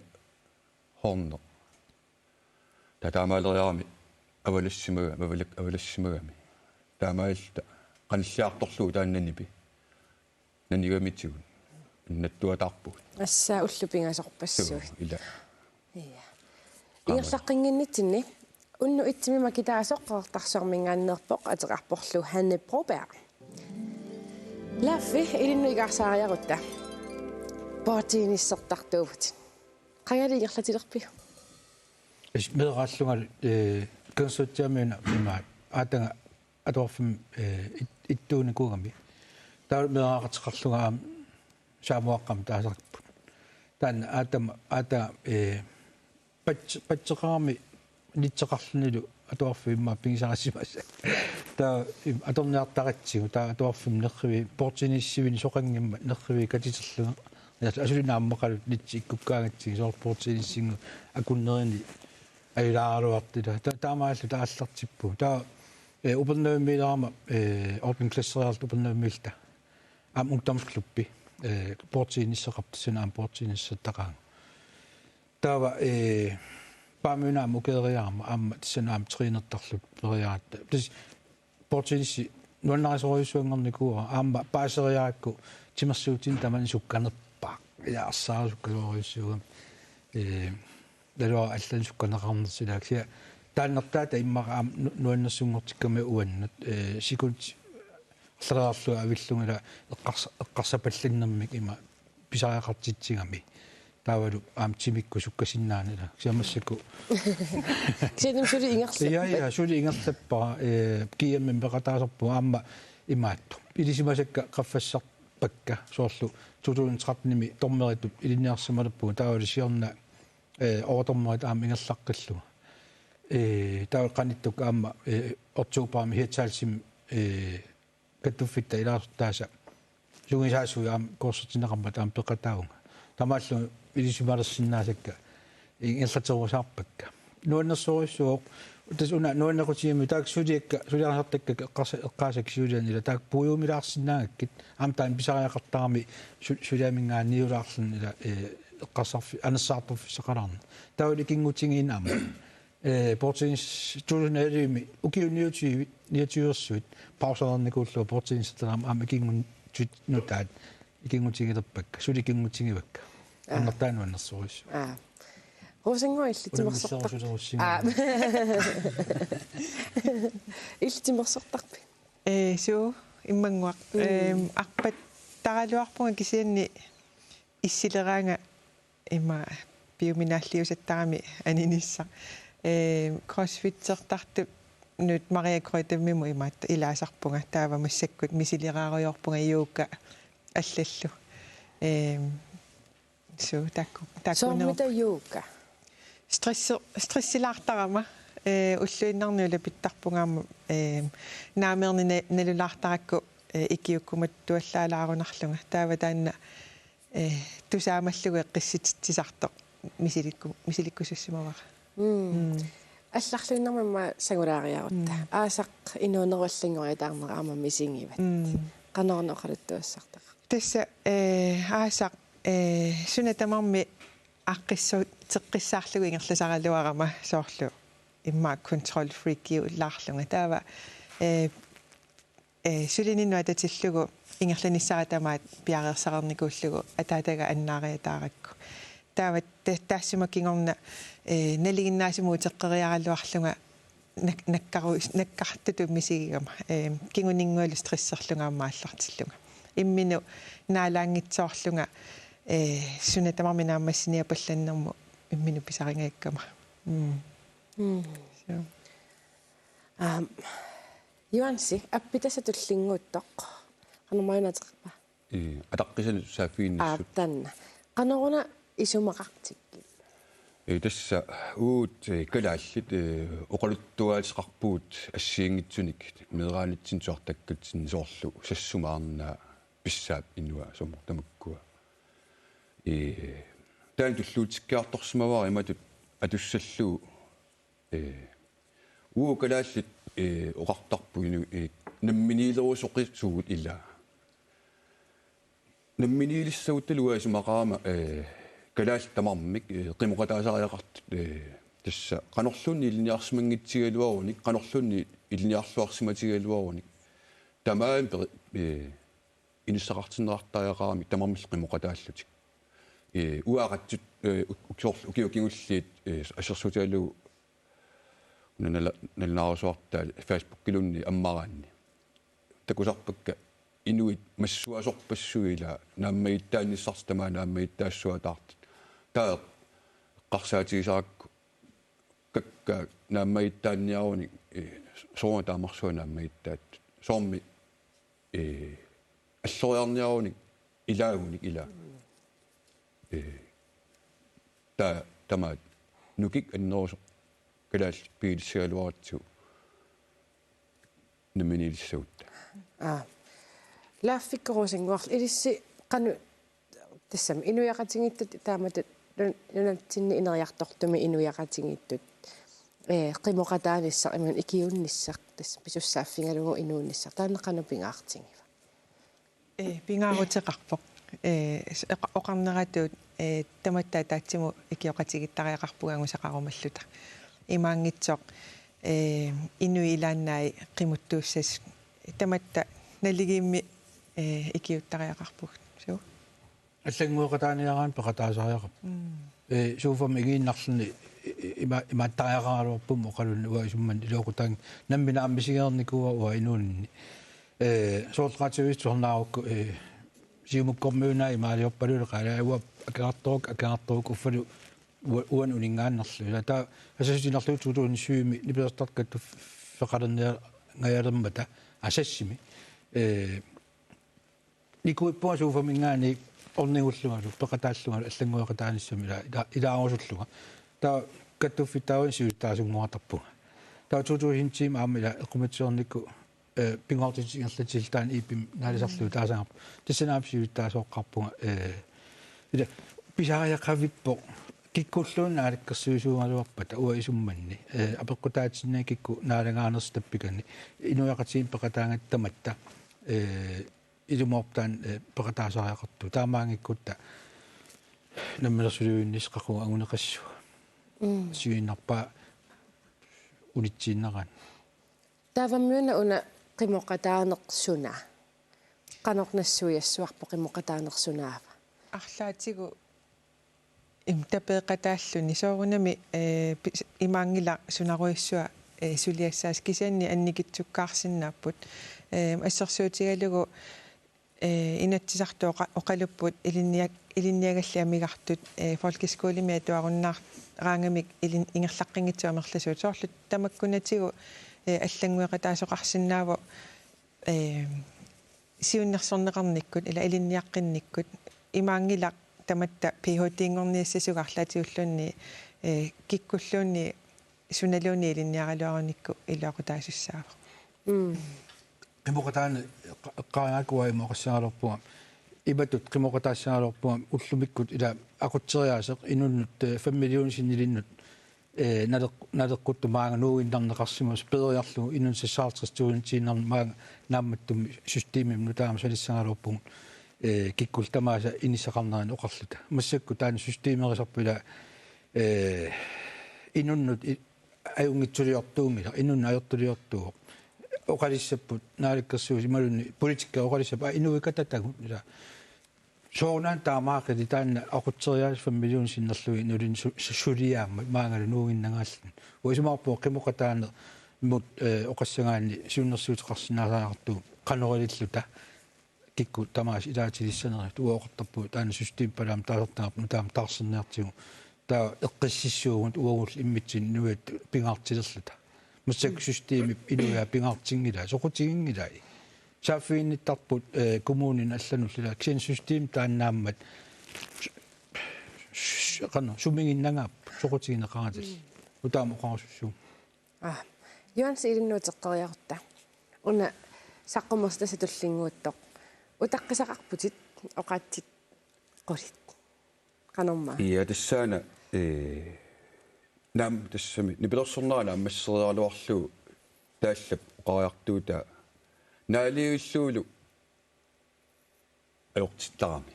horneq. Taava taamaaleriarami avalassimagami, avalak-, avalassimagami. Taamaalilluta qanilliartorlugu taanna nipi. Nanigamitigut. annattuataarpugut. Assa ullut pingasorpassuit. Ila. Ja. Ingerlaqqinnginnitsinni unnuk itsimi makitaasoq Qeqertarsuarminngaanneerpoq ateqarporlu Hanne Broberg. Laffi ilinnut ikaarsaariarutta. Bordtennisertartuuvutit. Qangali ingerlatilerpiuk? Is meeraallunga eh konsortiamiuna imaat aataga atuarfimmi eh it- ittuunikuugami. Taava meeraaqateqarlunga aamma saamuaqqamik taasarput. Taanna aatama aata eh pats- patseqarami nitseqarlunilu atuarfik immaqa pigisarisimasaat. Taava im- atorniartaratsigu taava atuarfimmi nerrivik bordtennisivinnut soqanngimmat nerrivik katiterlunga. Ja asuli naammaqalu nitsi ikkukkaangatsigit soorlu bordtennisinngooq akunnerini ajulaaraluartut ila. Taava taamaallu taallartippugut. Taava eh Upernavimmiilerama eh ottende klasseriarluta Upernavimmiilluta aamma ungdomsklubbi eh bordtenniseqarpoq, tassani aamma bordtennisertaqaanga. Taava eh Paamiuna aamma ukeeriarama aamma tassani aamma trænertarluta periaratta. Tassa bordtennisi nuannarisorujussuanngornikuuara aamma paaseriarakku timersuutini tamanna sukkanerpaaq. Ila arsaarissukkasoorujussuugami. Eh naluara allanik sukkaneqarnersilaaq. Kisianni taannertaata immaqa aamma nu- nuannersunngortikkama uannut eh sekundit arleriarlugit avillunga ila eqqars- eqqarsapallannermik ima pisariaqartitsigami. Taavalu aamma timikkut sukkasinnaaneq ila. Kisianni massakkut Kisianni suli ingerlappara. Ja, ja, suli ingerlappara eh GM-imi peqataasarpunga aamma imaattoq. Ilisimasakka qaffassarpakka soorlu to tusind tretten-imi dommeritut ilinniarsimalerpugut taavalu siorna eh overdommerit aamma ingerlaqqillunga. Eh taava qanittukkut aamma eh oktoberimi Hirtshals-imi eh kattuffitta ilaasortaasa sungiusaasuit aamma kursertinneqarmata aamma peqataavunga. Taamaallu ilisimalersinnaasakka ingerlaterusaarpakka. Nuannersorujussuuvoq tassa una nuannequtigimmik taakku suliakka suliarisartakka eqqarsa- eqqaasakka siuliani ila taakku puiumilaarsinnaagakkit aamma taanna pisariaqartarami su- suliaminngaanniit niulaarluni ila eh eqqarsarfi- anersaartorfissaqalaarneq. Taavalu ikinngutigiinneq aamma eh bordtennis to tusind elleve-mi ukiut niogtyve niogtyve-ersuit pausereernikuullugu bordtennisertaqarami aamma ikinngutit nutaat ikinngutigilerpakka suli ikinngutigivakka. Annertaanut annersorujussuaq. Aa. Rosengård illit timersortar- Unammisserusulerussinga. Aa. Illit timersortarpit? Eh suu immannguaq. Em arpattaraluarpunga kisianni issileraanga ima piuminaalliusattarami aninissaq. Em crossfitsertartunut Maria Kreutzmannimut imaattoq ilaasarpunga taava massakkut misileraarujoorpunga yoga allallu. Em suu taakku taakku Soormita yoga? Stressi- stressilaartarama eh ulluinnarni ulapittarpunga aamma eh naamik erni na- nalulaartarakku eh ikiukkumattuallaalaarunarlunga taava taanna eh tusaamallugu eqqissititsisartoq misilikku- misilikkusussimavara. Allarluinnarmik aamma sangulaariarutta. Aasaq inuunerup allanngoriataarnera aamma misigivat. Qanoruna oqaluttuassartaqarpa? Tassa eh aasaq eh suna tamarmi aaqqissuteqqissaarlugu ingerlasaraluarama soorlu immaqa control freakiulaarlunga taava eh eh sulininnut atatillugu ingerlanissara tamaat piareersarnikuullugu ataataga annaariataarakku. Taava ta- taassuma kingorna eh nalinginnaasumik uteqqeriaraluarlunga nak- nakkaru- nakkartutut misigigama eh kinguninngualu stresserlunga aamma aallartillunga. Imminut naalaanngitsoorlunga eh suna tamarmi naammassiniapallannermut imminut pisarigakkama. Mm. Mm. So. Aam, Juansi, appitasa tullinnguuttoq. Qanormaanna ateqarpa? Ii, ataqqisanut saaffiginnissut. Aap, taanna. Qanoruna isumaqartikkit? Ii, tassa uagut, eh, kalaallit, eh, oqaluttuaateqarpugut assigiinngitsunik meeraanitsinni tusartakkatsinnut soorlu Sassumaarnaa, Pissaap inua, soorlu tamakkua. Ii, taanna tulluutikkiartorsimavara imatut atussallugu, eh, uagut kalaallit, eh, oqartarput inu-, eh, namminiilerusoqisugut ilaa. Namminiilissagutta uanga isumaqarama, eh, kalaallit tamarmik, eh, qimoqataasariaqartut, eh, tassa qanorluunniit ilinniarsimanngitsigigaluarunik, qanorluunniit ilinniarluarsimatigigaluarunik. Tamaani peri-, eh, inissaqartinneqartariaqaramik tamarmik qimoqataallutik. Ee, uaqqatsut, ee, uk-, uk-, soorlu ukiut kingulliit, ee, assersuutigalugu una nala-, nalunaarusuartaa Facebookiluunniit ammaraanni. Takusarpakka inuit massakkut sorpassuit ila naammagittaannissartik tamaat naammagittaassuataartut. Taava eqqarsaatigisarakku kakkaak naammagittaanniarunik, ee, soorunami taamarsuaq naammagittaattut. Soormi, ee, alloriarniarunik ilaagunik ilaa. Ee, ta-, tamaat nukik annerusoq kalaallit pigilissagaluaratsigu namminiilissagutta. Aa. Laaffikkorusannguarlu ilissi qanoq tassami inuiaqatigiittut taamatut nun-, nunatsinni ineriartortumik inuiaqatigiittut. Ee, qimoqataanissaq imaluunniit ikiuinnissaq tassa pisussaaffigalugu inuunissaq. Taanna qanoq pingaartigiva? Ee, pingaaruteqarpoq. Ee, s-, oqa-, oqarneratut, ee, tamatta ataatsimut ikioqatigiittariaqarpugut angusaqarumalluta. Imaanngitsoq, ee, inuit ilaannaat qimuttuussasut. Tamatta naligiimmi, ee, ikiuittariaqarpugut. Suu. Allanngueqataaniaraanni peqataasariaqarpoq. Mm. Ee, sofa-mi igiinnarluni i-, i-, ima-, imaattariaqaraluarpummi oqalunni uanga isummanni iluaqutaanngilaq nammineq aamma misigereernikuuara uanga inuuninni. Ee, soorlu qatsiuis tuarnaarukku, ee, Siumukkormiuna imaaliorpaluli qala uanga akerartoruk, akerartoruk uffalu ua-, uani uninngaannarlugu. Ila taava asasutinerlugu to tusind syv-mi nipilersortartut kattuffeqalerniangajalermata asassimi. Ee, nikuippunga sofa-minngaanniit ornigullungalu, peqataallungalu, allanngueqataanissami ila, ila, ilaarusullunga. Taava kattuffittaarunik siulittaasunngoratarpunga. Taava to tusind ti-mi aamma ila eqqumiitsuarnikku, ee, pingaartitsingerlatsilluta taanna iipim naalisarlugu taasagarput. Tassani aamma siulittaasooqqaarpunga, ee, ila pisariaqavippoq kikkulluunniit naalakkersuisuugaluarpata uanga isummanni. Ee, apeqqutaatinnagu kikkut naalagaanersut tappikani. Inuiaqatigiinni peqataagatta tamatta. Ee, ilumoorpoq taanna, ee, peqataasariaqartoq. Taamaanngikkutta namminersulivinnissaq qaqugu anguneqassaaq. Mm. Siuinnarpaa unitsiinnaraanni. Taavami una qimoqataaneq suna. Qanoq nassuiassuarpoq qimoqataaneq sunaava? Arlaatigut im tapeeqataalluni soorunami, ee, pis-, imaanngilaq sunarujussuaq, ee, suliassaasut kisianni annikitsukkaarsinnaapput. Ee, assersuutigalugu, ee, Inatsisartut oqa-, oqalupput ilinnia-, ilinniagallit amigartut, ee, folkeskolimi atuarunnaaraangamik ilin-, ingerlaqqinngitsut amerlasuut. Soorlu tamakkunatigut, ee, allanngueqataasoqarsinnaavoq, ee, siunnersorneqarnikkut, ila ilinniaqqinnikkut, imaanngilaq tamatta P H D-nngorniassasugut arlaatigulluunniit, ee, kikkulluunniit sunaluunniit ilinniaraluarunikku iluaqutaasussaavoq. Mm. Qimoqataaneq qa-, qaangakkua ima oqassagaluarpunga. Imatut qimoqataassagaluarpunga ullumikkut ila aqutseriaaseq inunnut, ee, fem millioner sinnilinnut, ee, naleq-, naleqquttumik maanga nuuginnarneqarsimasoq peeriarlugu inunnut seksoghalvtreds tusindiinnarmik maanga naammattumik systemimik nutaamik salissagaluarpugut, ee, kikkullu tamaasa inissaqarnerannik oqarluta. Massakkut taanna systemerisarpoq ila, ee, inunnut i-, ajunngitsuliortuunngilaq, inunnut ajortuliortuuvoq. Oqalissapput naalakkersuisut imaluunniit politikkerit oqalissapput, aa, inuikkatatagut ila. Soorunami taamaaqqilik taanna aqutseriaaseq fem millioner sinnerlugit inulinnut su-, su-, suliaammat maangalu nuuginnangaalluni. Uanga isumaqarpunga qimoqataanermut, ee, oqassagaanni siunnersuuteqarsinnaasariaqartugut qanoq ililluta kikkut tamaasa ilaatilissanerit. Uanga oqartarpunga taanna system palaam taasartagarput nutaamik taarserniartigu. Taava eqqississuugut uagullu immitsinnut inuiattut pingaartilerluta. Massakkut systemip inuiaat pingaartinngilai, soqutiginngilai. Saaffiginnittarput, ee, kommuninut allanullu ila, kisianni system taannaammat s-, s-, qanoq, sumiginnagaapput, soqutigineqaratillu. Mm. Nutaamik oqarusussuugut. Aa. Johannes, ilinnut uteqqeriarutta. Una saqqummersitassa tullinnguuttoq. Utaqqisaqarputit oqaatsit qulit. Qanormaa? Ja, tassaana, ee, naam-, tassami nipilersornera naammasseriaraluarlugu taallap oqariartuutaa naalivillugulu ajortittarami.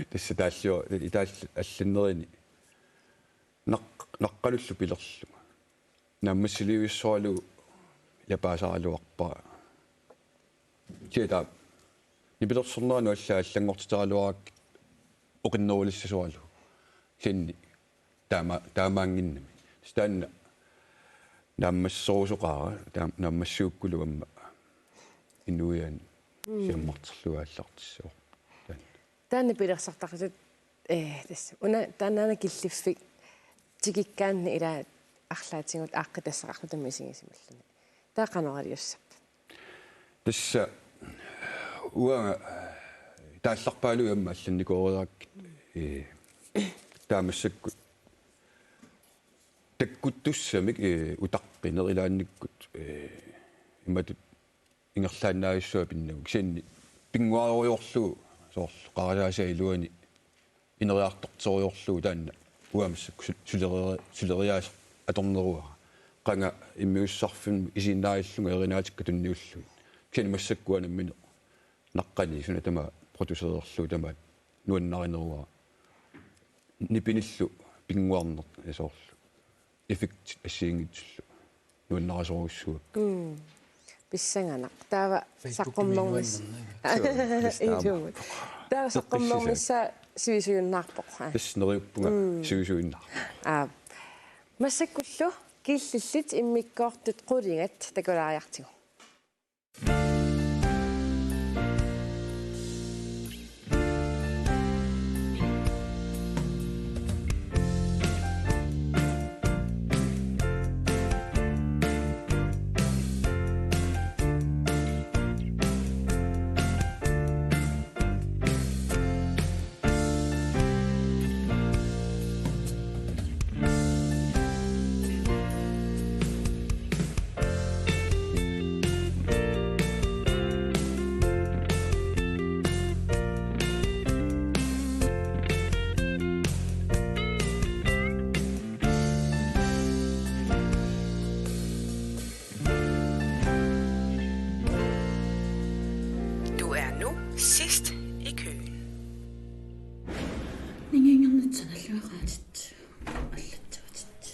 Tassa taallior-, itaallu allannerini naq-, naqqalullu pilerlunga. Naammassilivissoralugu ilapaasaraluarpara. Kisianni taava Nipilersorneranut alla allanngortitaraluarakkit oqinnerulissasuaralugu. Kisianni taama-, taamaannginnami. Taanna naammasserusoqaara, taam-, naammasserusukkulu aamma inuiaat Mm. siammarterlugu aallartissavarput. Taanna. Taanna pilersartaqatit, eh, tassa. Una taannaana killiffik tikikkaanni ila arlaatigut aaqqitassaqarluta misigisimallugu. Taava qanoq iliussappat? Tassa uanga taallarpaaluit aamma allannikooriarakkit, eh, taava massakkut takkuttussamik, eh, utaqqineq ilaannikkut, eh, imatut ingerlaannavissua pinnagu. Kisianni pinnguarujoorlugu soorlu qarasaasiap iluani ineriartorterujoorlugu taanna uanga massakkut sul-, suleria-, suleriaaseq atorneruara. Qanga immiussisarfimmi isiginnaarillunga erinaatikka tunniullugit. Kisianni massakkut uanga nammineq naqqani suna tamaat producererlugu tamaat nuannarineruara. Nipinillu pinnguarneq soorlu effektit assigiinngitsullu nuannarisorujussuuakka. Mm. Pissanganaq. Taava Facebookimi saqqummernis-, nuannernaga. Ilumut. Taava saqqummernissaa sivisujunnaarpoq. Tassa neriuppunga Mm. sivisujunnaarpoq. Aa. Massakkullu killillit immikkoortut qulingat takulaariartigu. Du er nu sidst i køen. Ninginnernitsan alluaqaatit. Allatsavatit.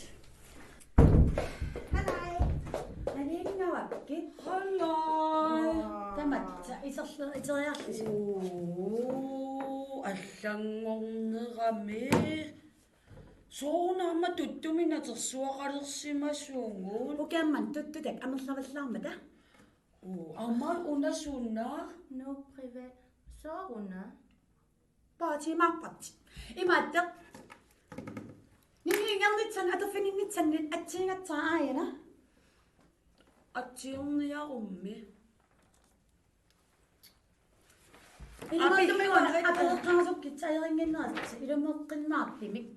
Halai. Aningawakkit. Halai. Tamatta iserle-, iteriarlisi. Uu, allanngornerami. Soorunami tuttumik natersuaqalersimasugut. Ukiamman tuttutak amerlavallaarmata. Uu, aamma una suna? Nuuk privat. Sooruna? Paatimaarpat. Imaattoq. Ninginnernitsan atorfininnitsanni atsiingassara aajuna. Atsiorniarummi. Ilumoortumik apeqqaasukkit sajorinnginnerassi ilumoqqinnaartumik.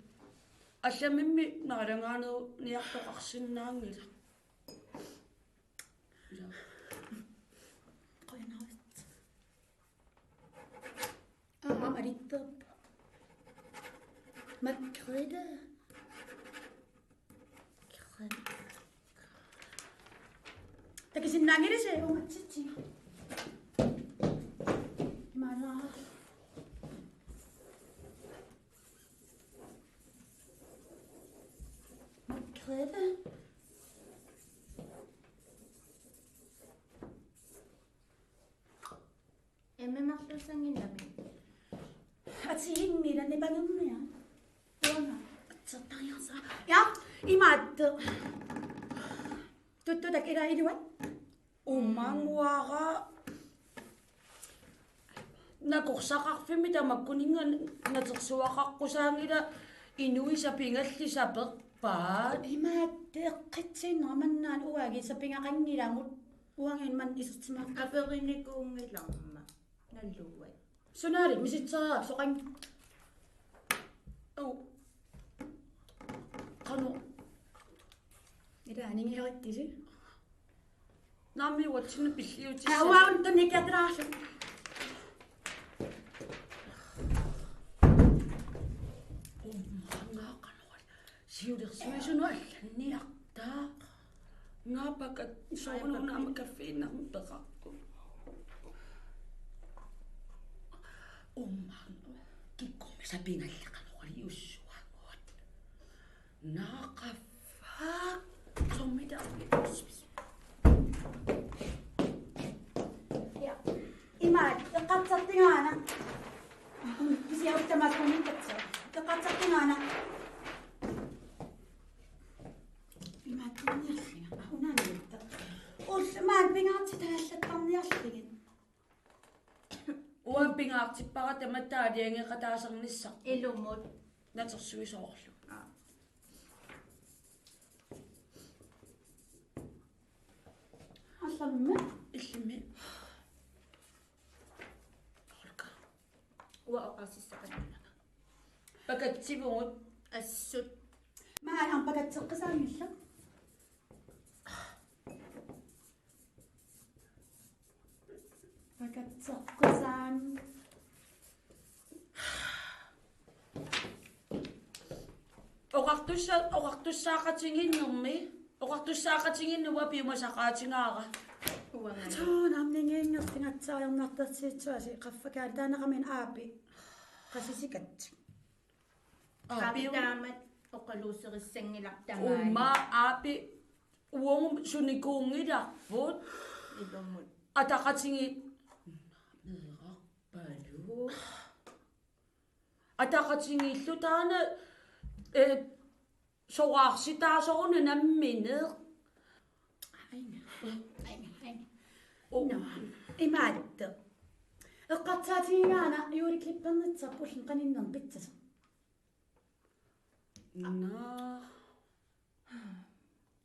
Allamimmi naalagaanerniartoqarsinnaanngilaq. Qujanarujussuaq. Aamma alitteerpoq. Margrethe. Takusinnaanngilasi uatsitsiga. Imaanaa. Margrethe. Emma marluussannginnami. Atsiinni nipangerniaq. Uanga atsertariarsa. Ja, imaattoq. Tuttutak ila iluat. Umanguara nakorsaqarfimmi tamakkuninnga natersuaqaqqusaanngilaq inuit sapigallit saperpaat. Imaattoq eqqitsiinnera mannaana uagit sapigaqanngilagut. Uangaana manna isertimaarpara. Aperinikuunngilarma. Naluat. Sunaali misitseriaraq soqanngippat? Au. Qanoq? Ila aningiorikkisi? Naammi uatsinni pilliutissavat. Aa, uanga tunniukkiartulaarlunga. Uummaanngaa qanoq. Siulersuisunut allanniartaa. Ngaapakat soorunami aamma kaffiinnarmi peqarput. Uummaanngaa kikkummi sapigallit qanoqiliussuagut. Naaqaffaa. Sommitaarpit? Ja. Imaat, eqqarsarti Pisiarutta maakkumiittatsa. Teqatsartunaana. Imaattumiarliga. Unaanitta. Ullumaan pingaartitaallattarniarlugit. Uanga pingaartippara tamatta aalajangeqataasarnissaq. Ilumut. Natersuisoorlu. Aa. Allammi? Illimmi. Holka. Uanga oqaaseqattaarpunga. Pakatsivugut. Assut. Maanga aamma pakatseqqisaanngilaq. Pakatseqqisaan. Oqartussa-, oqartussaaqatigiinnermi, oqartussaaqatigiinnermi piumasaqaatigaara. Uanga. Suu, namningiinnertingatsaajornartorsiitsuasi qaffakaali taanaqamiin aapi. Qasisikat. Aapi. Aapi taamak oqaluuserissanngilarput tamaani. Uuma aapi uagut sunikuunngilarput. Ilumut. Ataqatigiit. Meeraq. Palu. Ataqatigiillu taanna, eh, soraarsittaasoruna nammineq. Aina. Aina, aina. Oh. Nå, imaattoq. Eqqarsaatigigaanni juleklippernissaa pullin qaninnerni pitsasoq. Nå.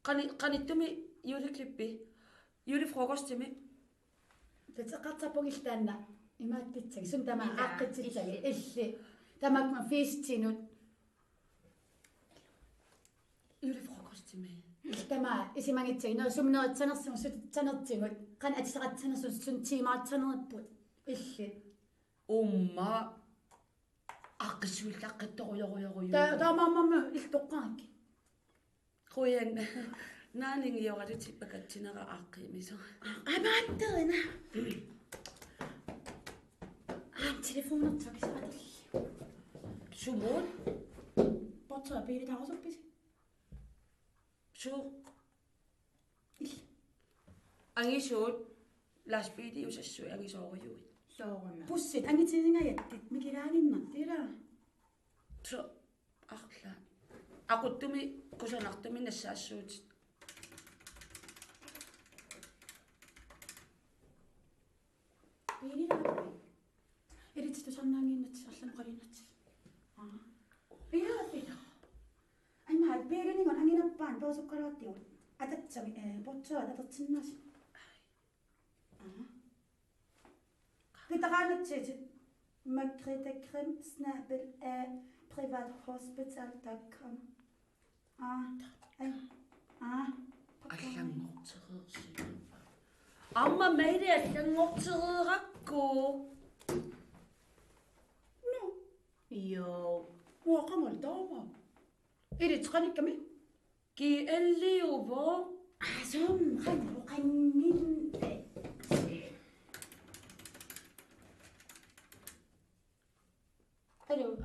Qani-, qanittumi juleklippi? Julefrokostimi? Tateqartarpugillu taanna. Imaattussagit. Suna tamaat. Ila, aaqqississagit. Illit. Illit. Tamakku fiistinut. Julefrokostimi. Illit tamaat. Isumagissagit. Nå, sumut neritsanersugut, sutitsanersugut. Qanoq atisaqatissanersugut, suna tiimaartitsaneripput. Illit. Uuma. Aaqqissuillaqqittorujorujorujuu. Ta-, taamaammat iltoqqaakki. Qujan. Naaningioralutik pakatsinera aaqqiimisoq. Amaatterina. Aam, telefonertoq kisaatali. Sumut? Portera biilitaarusuppisi? Suu. Angisuut lastbiiliusassui angisoorujuit. Sooruna. Bussit angitiingajattut mikilaaginnartut ilaa. Suu arlaat. Aquttumi kusanartumik nassaassuutit. Biililaaruit. Ilitsi tusarnaannginnatsi allamut qalinatsi. Aa. Ilaa pila. Aima biilinigut anginerpaat perusukkalaartigut. Atatsami, eh, portera tatertinnaasi. Aa. Pitaqaannatsiit Margrethe Grimm snabel-a privathospital dot com. Aa, ai, aa. Allanngortereersimappat. Aamma maili allanngortereerakku. Nå. Joo. Uanga qangali taama. Ilitsi qanikkami? G L-iuvoq. Aa, sum, qangali qanngin-, Aluu.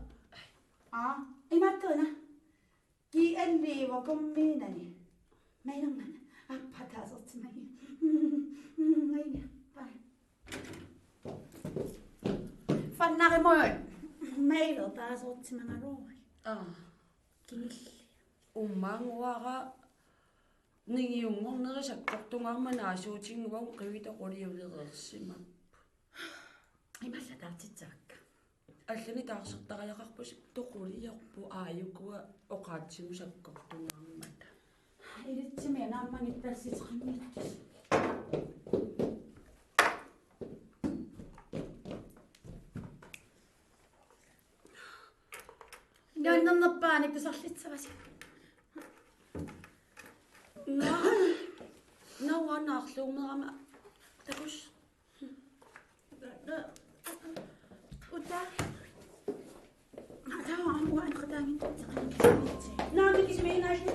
Aa, imaattorina. G L-iuvoq Kommuneni. Mailermat. Aappaa taasertimagi. Aina. Bye. Fannarimuut. Mailer taasertimagaluaruit. Aa. Kingilli. Uummaannguara ningiunngorneri sakkortungaarmata naasuutinnguagut qivittoq quliulereersimapput. Imaallaat taartitsivakka. Allanik taarsertariaqarpusi toquliorpoq aajukua oqaatsigut sakkortungaarmata. Ilitsi naammagittut taarsitsiqanngittusi. Nuannernerpaanik tusarlissavasi. Nå. Nå, uanga naarluummerama. Takuss. Uta. Taava aamma uanga qataangin. Naamik isimiinaallu.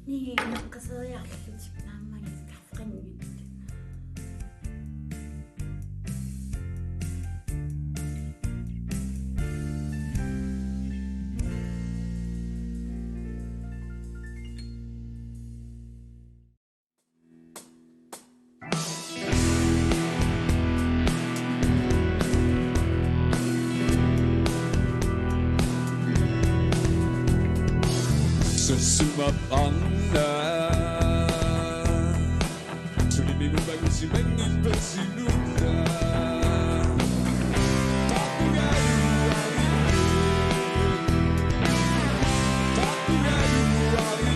Nii, naqqaseriarlutik naammagittut. Anna. Tuli minu bagusi menni pesinuna. Tapugaluari. Tapugaluari.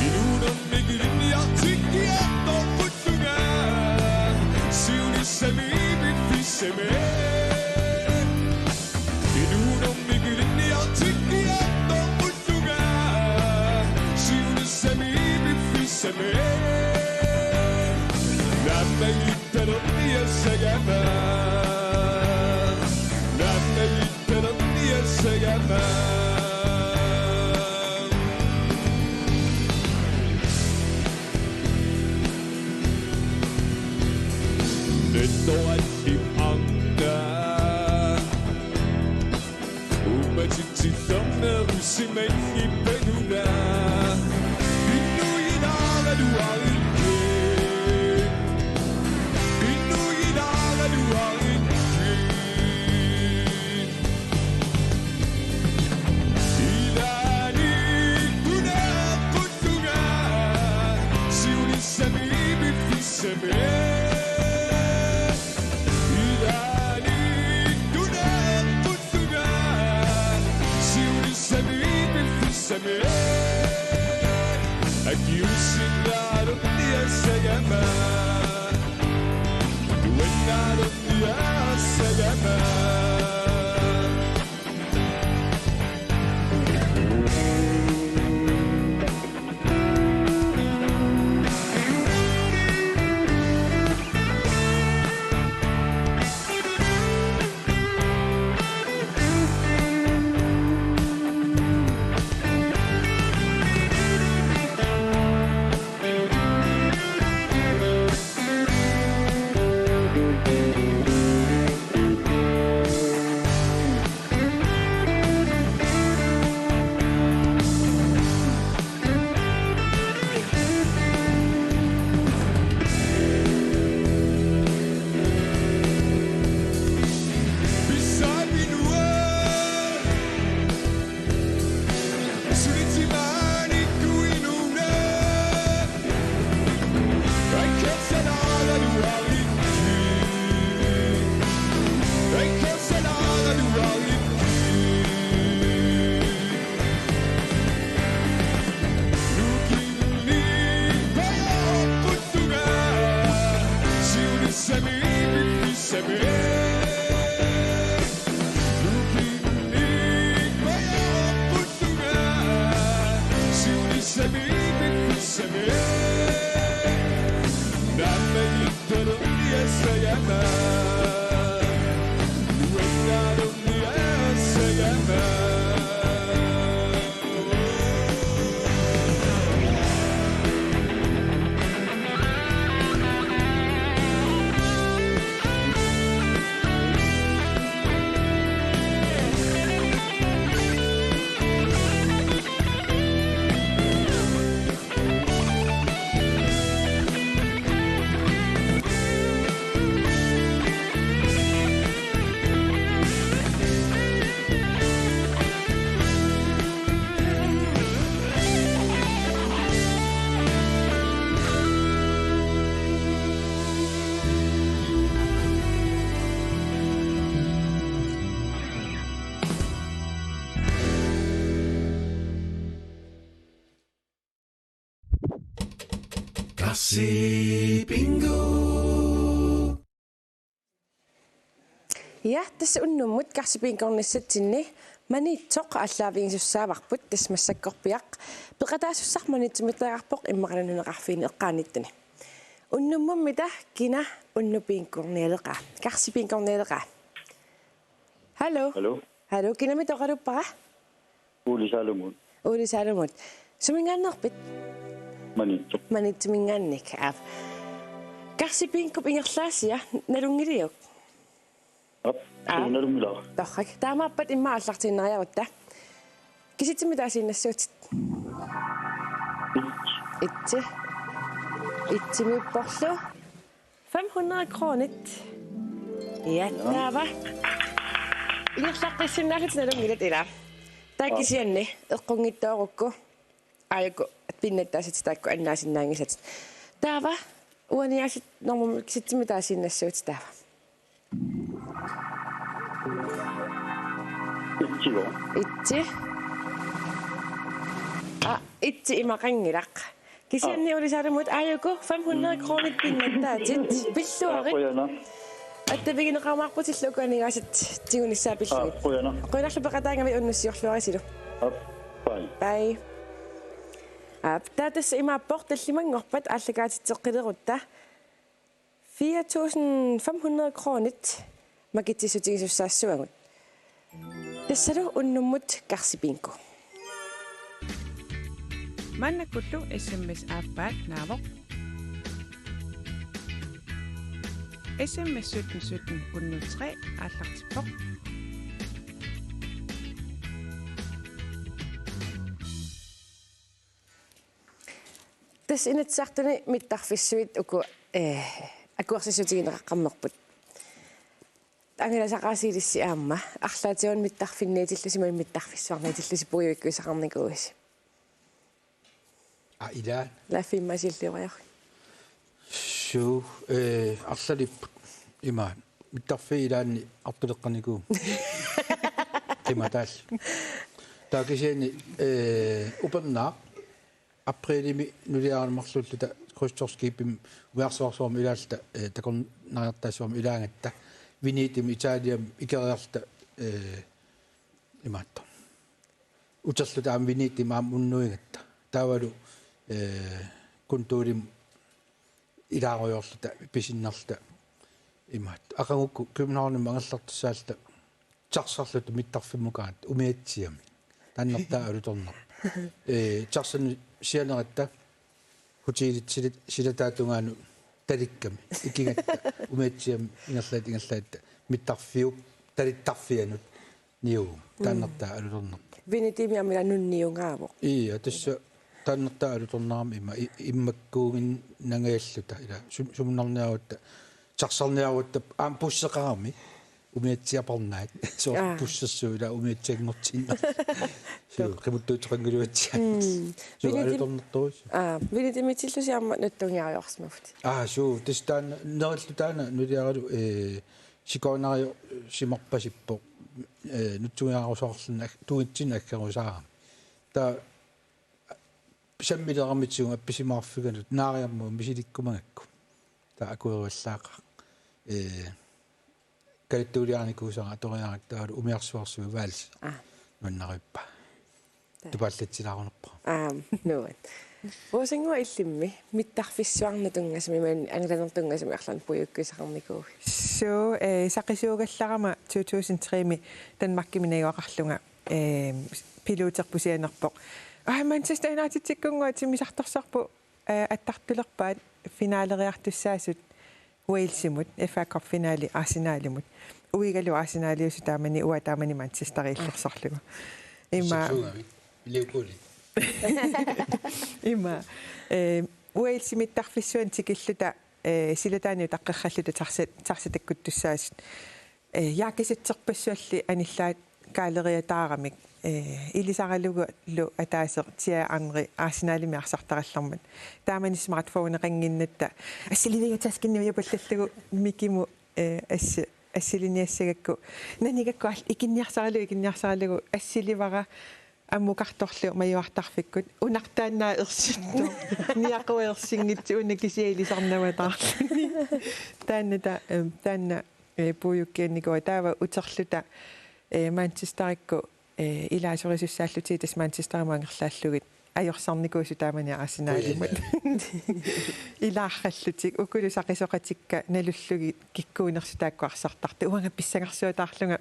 Inuunermik ilinniartikkiartorput. Siunissami piffissami. Inuunermik ilinniartikkiartorput. Siunissami piffissami. Naammagittalerniassagama. Naammagittalerniassagama. Nettoalli anna. Uummatitsittarnerusimanngippanuna. Pinnuilaaraluarikki. Pinnuilaaraluarikki. Ilaanni tunaaqqutunga. Siunissami piffissami. Ilaanni tunaaqqutunga. Siunissami piffissami. Akiuussinnaalerniassagama. Nuannaalerniassagama. Karsi Bingo. Ja, tassa unnummut Karsi Bingo-rnissatsinni Maniitsoq aallaavigisassaavarput, tassa massakkorpiaq. Peqataasussaq Maniitsumiittarpoq immaqalu nunaqarfiini eqqaaniittuni. Unnummummita kina unnuk bingo-rnialeqaa, Karsi Bingo-rnialeqaa? Hallo. Hallo. Hallo, kinamita oqaluppara? Ole Salomon. Ole Salomon. Suminngaanneerpit? Maniitsoq. Maniitsuminngaanniit. Aap. Karsi Bingo-p ingerlaassia nalunngiliuk? Aap. Aap. Suu, nalunngilara. Torrak. Taamaappat immaqa aallartiinnariarutta. Kisitsimmik taasiinnassaatit? Et. Et. Etsimiipporlu. Fem hundrede kronit. Ja, ja. Taava. Ingerlaqqissinnaallutit nalunngilat ilaa. Taava kisianni eqqunngitsoorukku aajuku pinnattaasitit taakku annaasinnaanngisatit. Taava uaniaasit normu kisitsimi taasiinnassaatit taava. Itsi. Itsi. Aa, itsi imaqanngilaq. Kisianni ulisaarimut aajuku fem hundrede kronit pinnattaatit. Pilluarit. Qujanaq. Attavigineqarumaarputillu uku aningaasat tigunissaat pillugit. Qujanaq. Qujanarlu peqataagavit unnussiorluarisilu. Aap, bye. Bye. Aap, taava tassa imaappoq tallimanngorpat aallakaatitseqqilerutta fire tusind fem hundrede kronit makitsissutigisussaassuagut. Tassalu unnummut karsibingo. Maannakkullu S M S aappaat naavoq. S M S sytten sytten hundrede tre aallartippoq. Tassa Inatsisartuni mittarfissuit uku, eh, akuersissutigineqaqqammerput. Angalasaqaasi ilissi aamma. Arlaatigut mittarfinniitillusi imaluunniit mittarfissuarniitillusi puiguikkuisaqarnikuuisi. Aa, ilaa. Laaffiimmaasiilliorajor. Suu, eh, arlalipput. Imaat. Mittarfiit ilaanni artuleqqanikuummata. Qimataallu. Taava kisianni, eh, upernaaq. Aprilimi nuliaraluarluta krydstogtskibimi ujarsuarsuarmi ilaalluta, eh, takornariartaassuarmi ilaagatta. Venetimi Italiami ikeriarluta, eh, imaattoq. Uterluta aamma Venetimi aamma unnuigatta. Taavalu, eh, Kundulimi ilaarujoorluta, pisinnarluta imaattoq. Aqagukku Københavnimi angerlartussaalluta taxarluta mittarfimmukaangatta umiatsiami. Taannartaa alutornarpoq. Eh, taxanut sianeratta hotelit silat, silataata tungaanut talikkami. Ikigatta umiatsiami ingerlaat ingerlaatta mittarfiup talittarfianut niu. Mm. Taannartaa alutornarpoq. Venetimi aamma nunniungaavoq. Ii, tassa taannartaa alutornarami ima i-, immakkuuginnangajalluta ila sum-, sumunnarniarugatta, taxarniarugatta aamma busseqarami umiatsiaparnaat. Soorlu bussersuut ila umiatsianngortiinnarlutik. Suu, qimuttuuteqanngilatsiaat. Mm. Suu, Venetimi-, alutornartorujussuuvoq. Aa, Venetimiitillusi aamma nutsungiariarsimavutit. Aa, suu, tassa taanna nerillu taanna nuliaralu, eh, sikuunariarsimarpasippoq, eh, nutsungiarusaarluni ag-, tungitsinni aggerusaarami. Taava sammileramitigut appisimaarfiganut naariarmut misilikkumagakku. Taava akueruallaaqaaq. Eh, kalattuuliarinikuusara atoriarakku taavalu umiarsuarsuit valsi. Aa. Nuannarippaa. Tupaallatsilaarunarpara. Aam, nuann. Rosannguaq, illimmi mittarfissuarnut tunngasumik, imaluunniit angalanermut tunngasumik arlaannik puiguikkuisaqarnikuuit? Suu, eh, saqisuugallarama to tusind tre-mi Danmarkimi najugaqarlunga, eh, piloterput sianerpoq. Aa, Manchester United-ikkunngua timmisartorsarput, eh, attartulerpaat finaleriartussaasut Walesimut, F A Cup finale Arsenalimut. Uigalu Arsenaliusut taamani, uanga taamani Manchester illersorlugu. Ima. Sissuugami. Liverpooli. Ima. Eh, Walesi mittarfissuanut tikilluta, eh, silataani utaqqerralluta taxa-, taxat takkuttussaasut. Eh, jaakisitserpassualli anillaat kaaleriataaramik, eh, ilisaralugulu ataaseq Thierry Henry Arsenalimi arsartarallarmat. Taamani smartphoneqannginnatta assiliniataskinni ujappallallugu mikimut, eh, assi-, assiliniassagakku. Nanigakku all-, ikinniarsaralugu, ikinniarsaralugu assilivara ammukartorlu majuartarfikkut. Unartaannaa ersittoq. Niaqua ersinngitsoq una kisiat ilisarnavataarluni. Taanna ta-, em, taanna eh, puigukkiarnikuuara taava uterluta, eh, Manchesterikkut, eh, ilaasorisussaallutigit tassa Manchesterimut angerlaallugit ajorsarnikuusut taamani Arsenalimut. Ilaarrallutik, ukulu saqisoqatikka nalullugit kikkuunersut taakku arsartartut. Uanga pissangarsuataarlunga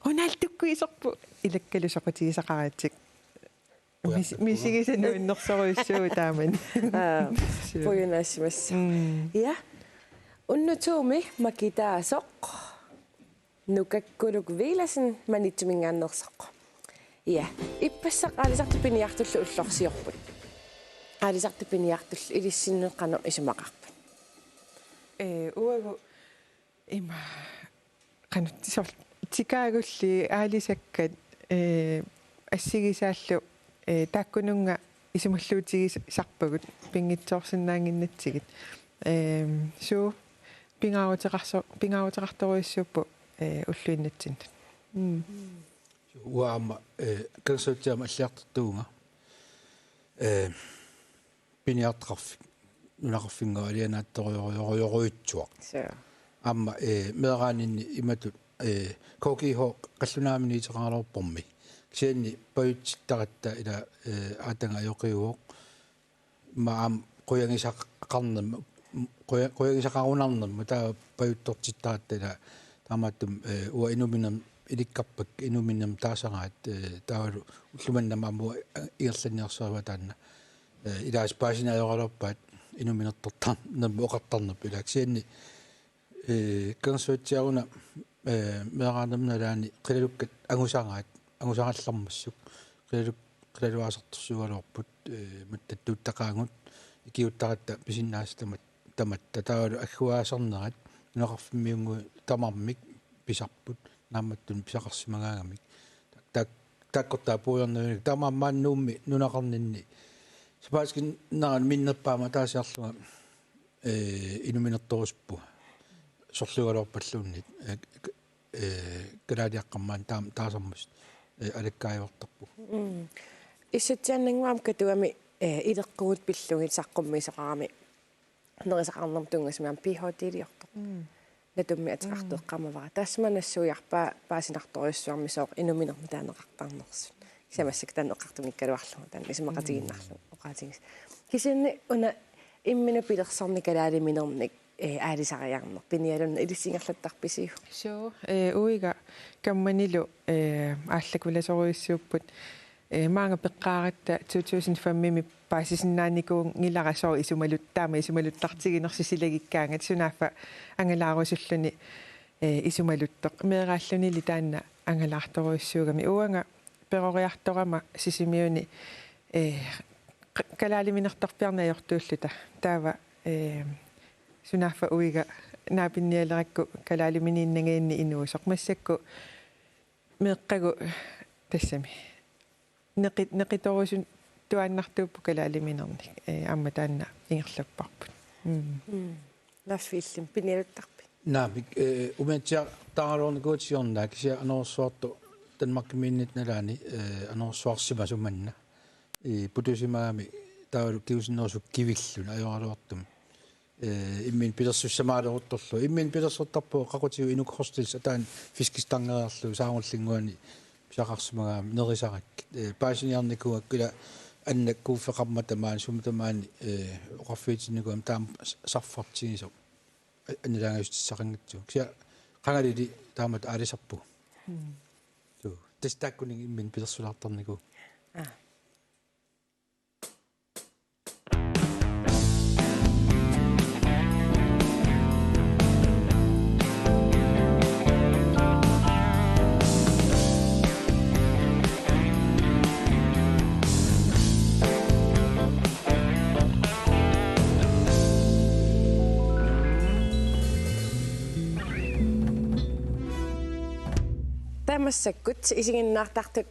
Ronaldokkut iserput, ilakkalu soqutigisaqaratik. Mis-, misigisanut innersorujussuuvoq taamani. Aa, suu. Puigunaassimassaaq. Mm. Ja. Unnuk to-mi makitaasoq. Nukakkuluk Villadsen Maniitsuminngaanneersoq. Ja. Ippassaq aalisartut piniartullu ullorsiorput. Aalisartut piniartullu ilissinnut qanoq isumaqarput? Ee, uagut ima qanoq soorlu tikaagulli aalisakkat, ee, assigisaallu, ee, taakkununnga isumalluutigisarpagut pinngitsoorsinnaannginnatsigit. Ee, suu, pingaaruteqarso-, pingaaruteqartorujussuupput, ee, ulluinnatsinnut. Mm. Uanga aamma, ee, kangersuatsiaamut alliartortuuvunga. Ee, piniartaqarfik, nunaqarfinnguit alianaatsorujorujorujussuaq. Suu. Aamma, ee, meeraaninni imatut, ee, K G H qallunaaminiuteqaraluarpormi. Kisianni pajutsittaratta ila, ee, aatanga ajoqiuvoq. Aamma qujagisaqarnermut, quja-, qujagisaqarunarnermut taava pajuttortittaratta ila taamaattumik, ee, uanga inuminernut ilikkarpakka, inuminernut taasaraat, ee, taavalu ullumimut aamma uanga ingerlanniarsarivara taanna. Ee, ilaasa paasineq ajoraluarpaat inuminertortarnermut oqartarnerput ilaa kisianni, ee, kangersuatsiaruna, ee, meeraanerma nalaani qilalukkat angusaraat, angusarallarmassuk, qilaluk-, qilaluaasartorsuugaluarput, ee, mattattuuttaqaagut, ikiuuttaratta pisinnaasat tamat-, tamatta, taavalu agguaasarnerat, nunaqarfimmiunnguit tamarmik pisarput, naammattunik pisaqarsimagaagamik. Taak-, taakkortaa puigornaviannik, taamaammat Nuummi nunaqarninni. Sapaatip-akunnera minnerpaamik ataasiarlunga, ee, inuminertorusuppunga. Sorliugaluarpalluunniit, ee, k-, ee, kalaaliaqqammaani taam-, taasarmat, ee, alakkaajuartarpugut. Mm. Issutsiaannannguaq Katuami, ee, ileqqugut pillugit saqqummiisoqarami nerisaqarnermut tunngasumik aamma P H D-liortoq. Mm. Natummi ateqartoq eqqaamavara. Taassuma nassuiarpaa paasinartorujussuarmik sooq inuminermi taaneqartarnersut. Kisianni massakkut taanna eqqartunikkaluarlugu taanna isumaqatigiinnarlugu oqaatigisoq. Kisianni una imminut pilersorneq kalaaliminernik, ee, aalisariarneq piniarlunga ilissi ingerlattarpisiuk? Suu, ee, uiga kammanilu, ee, aallakulasorujussuupput. Ee, maanga peqqaaratta to tusind fem-imi paasisinnaanikuunngilara sooq isumalut-, taama isumaluttartiginersoq silagikkaangat sunaaffa angalaarusulluni, ee, isumaluttoq. Meeraallunili taanna angalaartorujussuugami. Uanga peroriartorama Sisimiuni, ee, q-, kalaaliminertarpiarneq ajortuulluta. Taava, ee, sunaaffa uiga naapinnialerakku kalaaliminiinnangajanni inuusoq. Massakkut meeqqagut tassami. Neqi-, neqitorusunnartuupput kalaaliminernik. Ee, aamma taanna ingerlapparput. Mm. Mm. Naaffiillim pinialuttarpit? Naamik, ee, umiatsiaq taaraluarnikuuvoq siorna kisianni anorersuartut Danmarkimiinnitta nalaani, ee, anorersuarsimasoq manna. Ee, putusimagami taavalu kingusinnerusukkut kivilluni ajoraluartumik. Ee, imminut pilersussamaaleruttorlugu. Imminut pilersortarpugut qaqutigut Inuk Hostels ataani fiskestangeriarlugu saarullinnguani pisaqarsimagami nerisarakkit. Ee, paasiniarnikuuakka ila annak kuuffeqarmata maani sumi tamaani, ee, oqarfigitinnikuugami taama s-, sarfartigisoq. A-, annilaangajutissaqanngitsugut. Kisianni qangalili taamatut aalisarpugut. Mm. Suu. Tassa taakkuninnga imminut pilersulaartarnikuuvoq. Aa. Taava massakkut isiginnaartartut,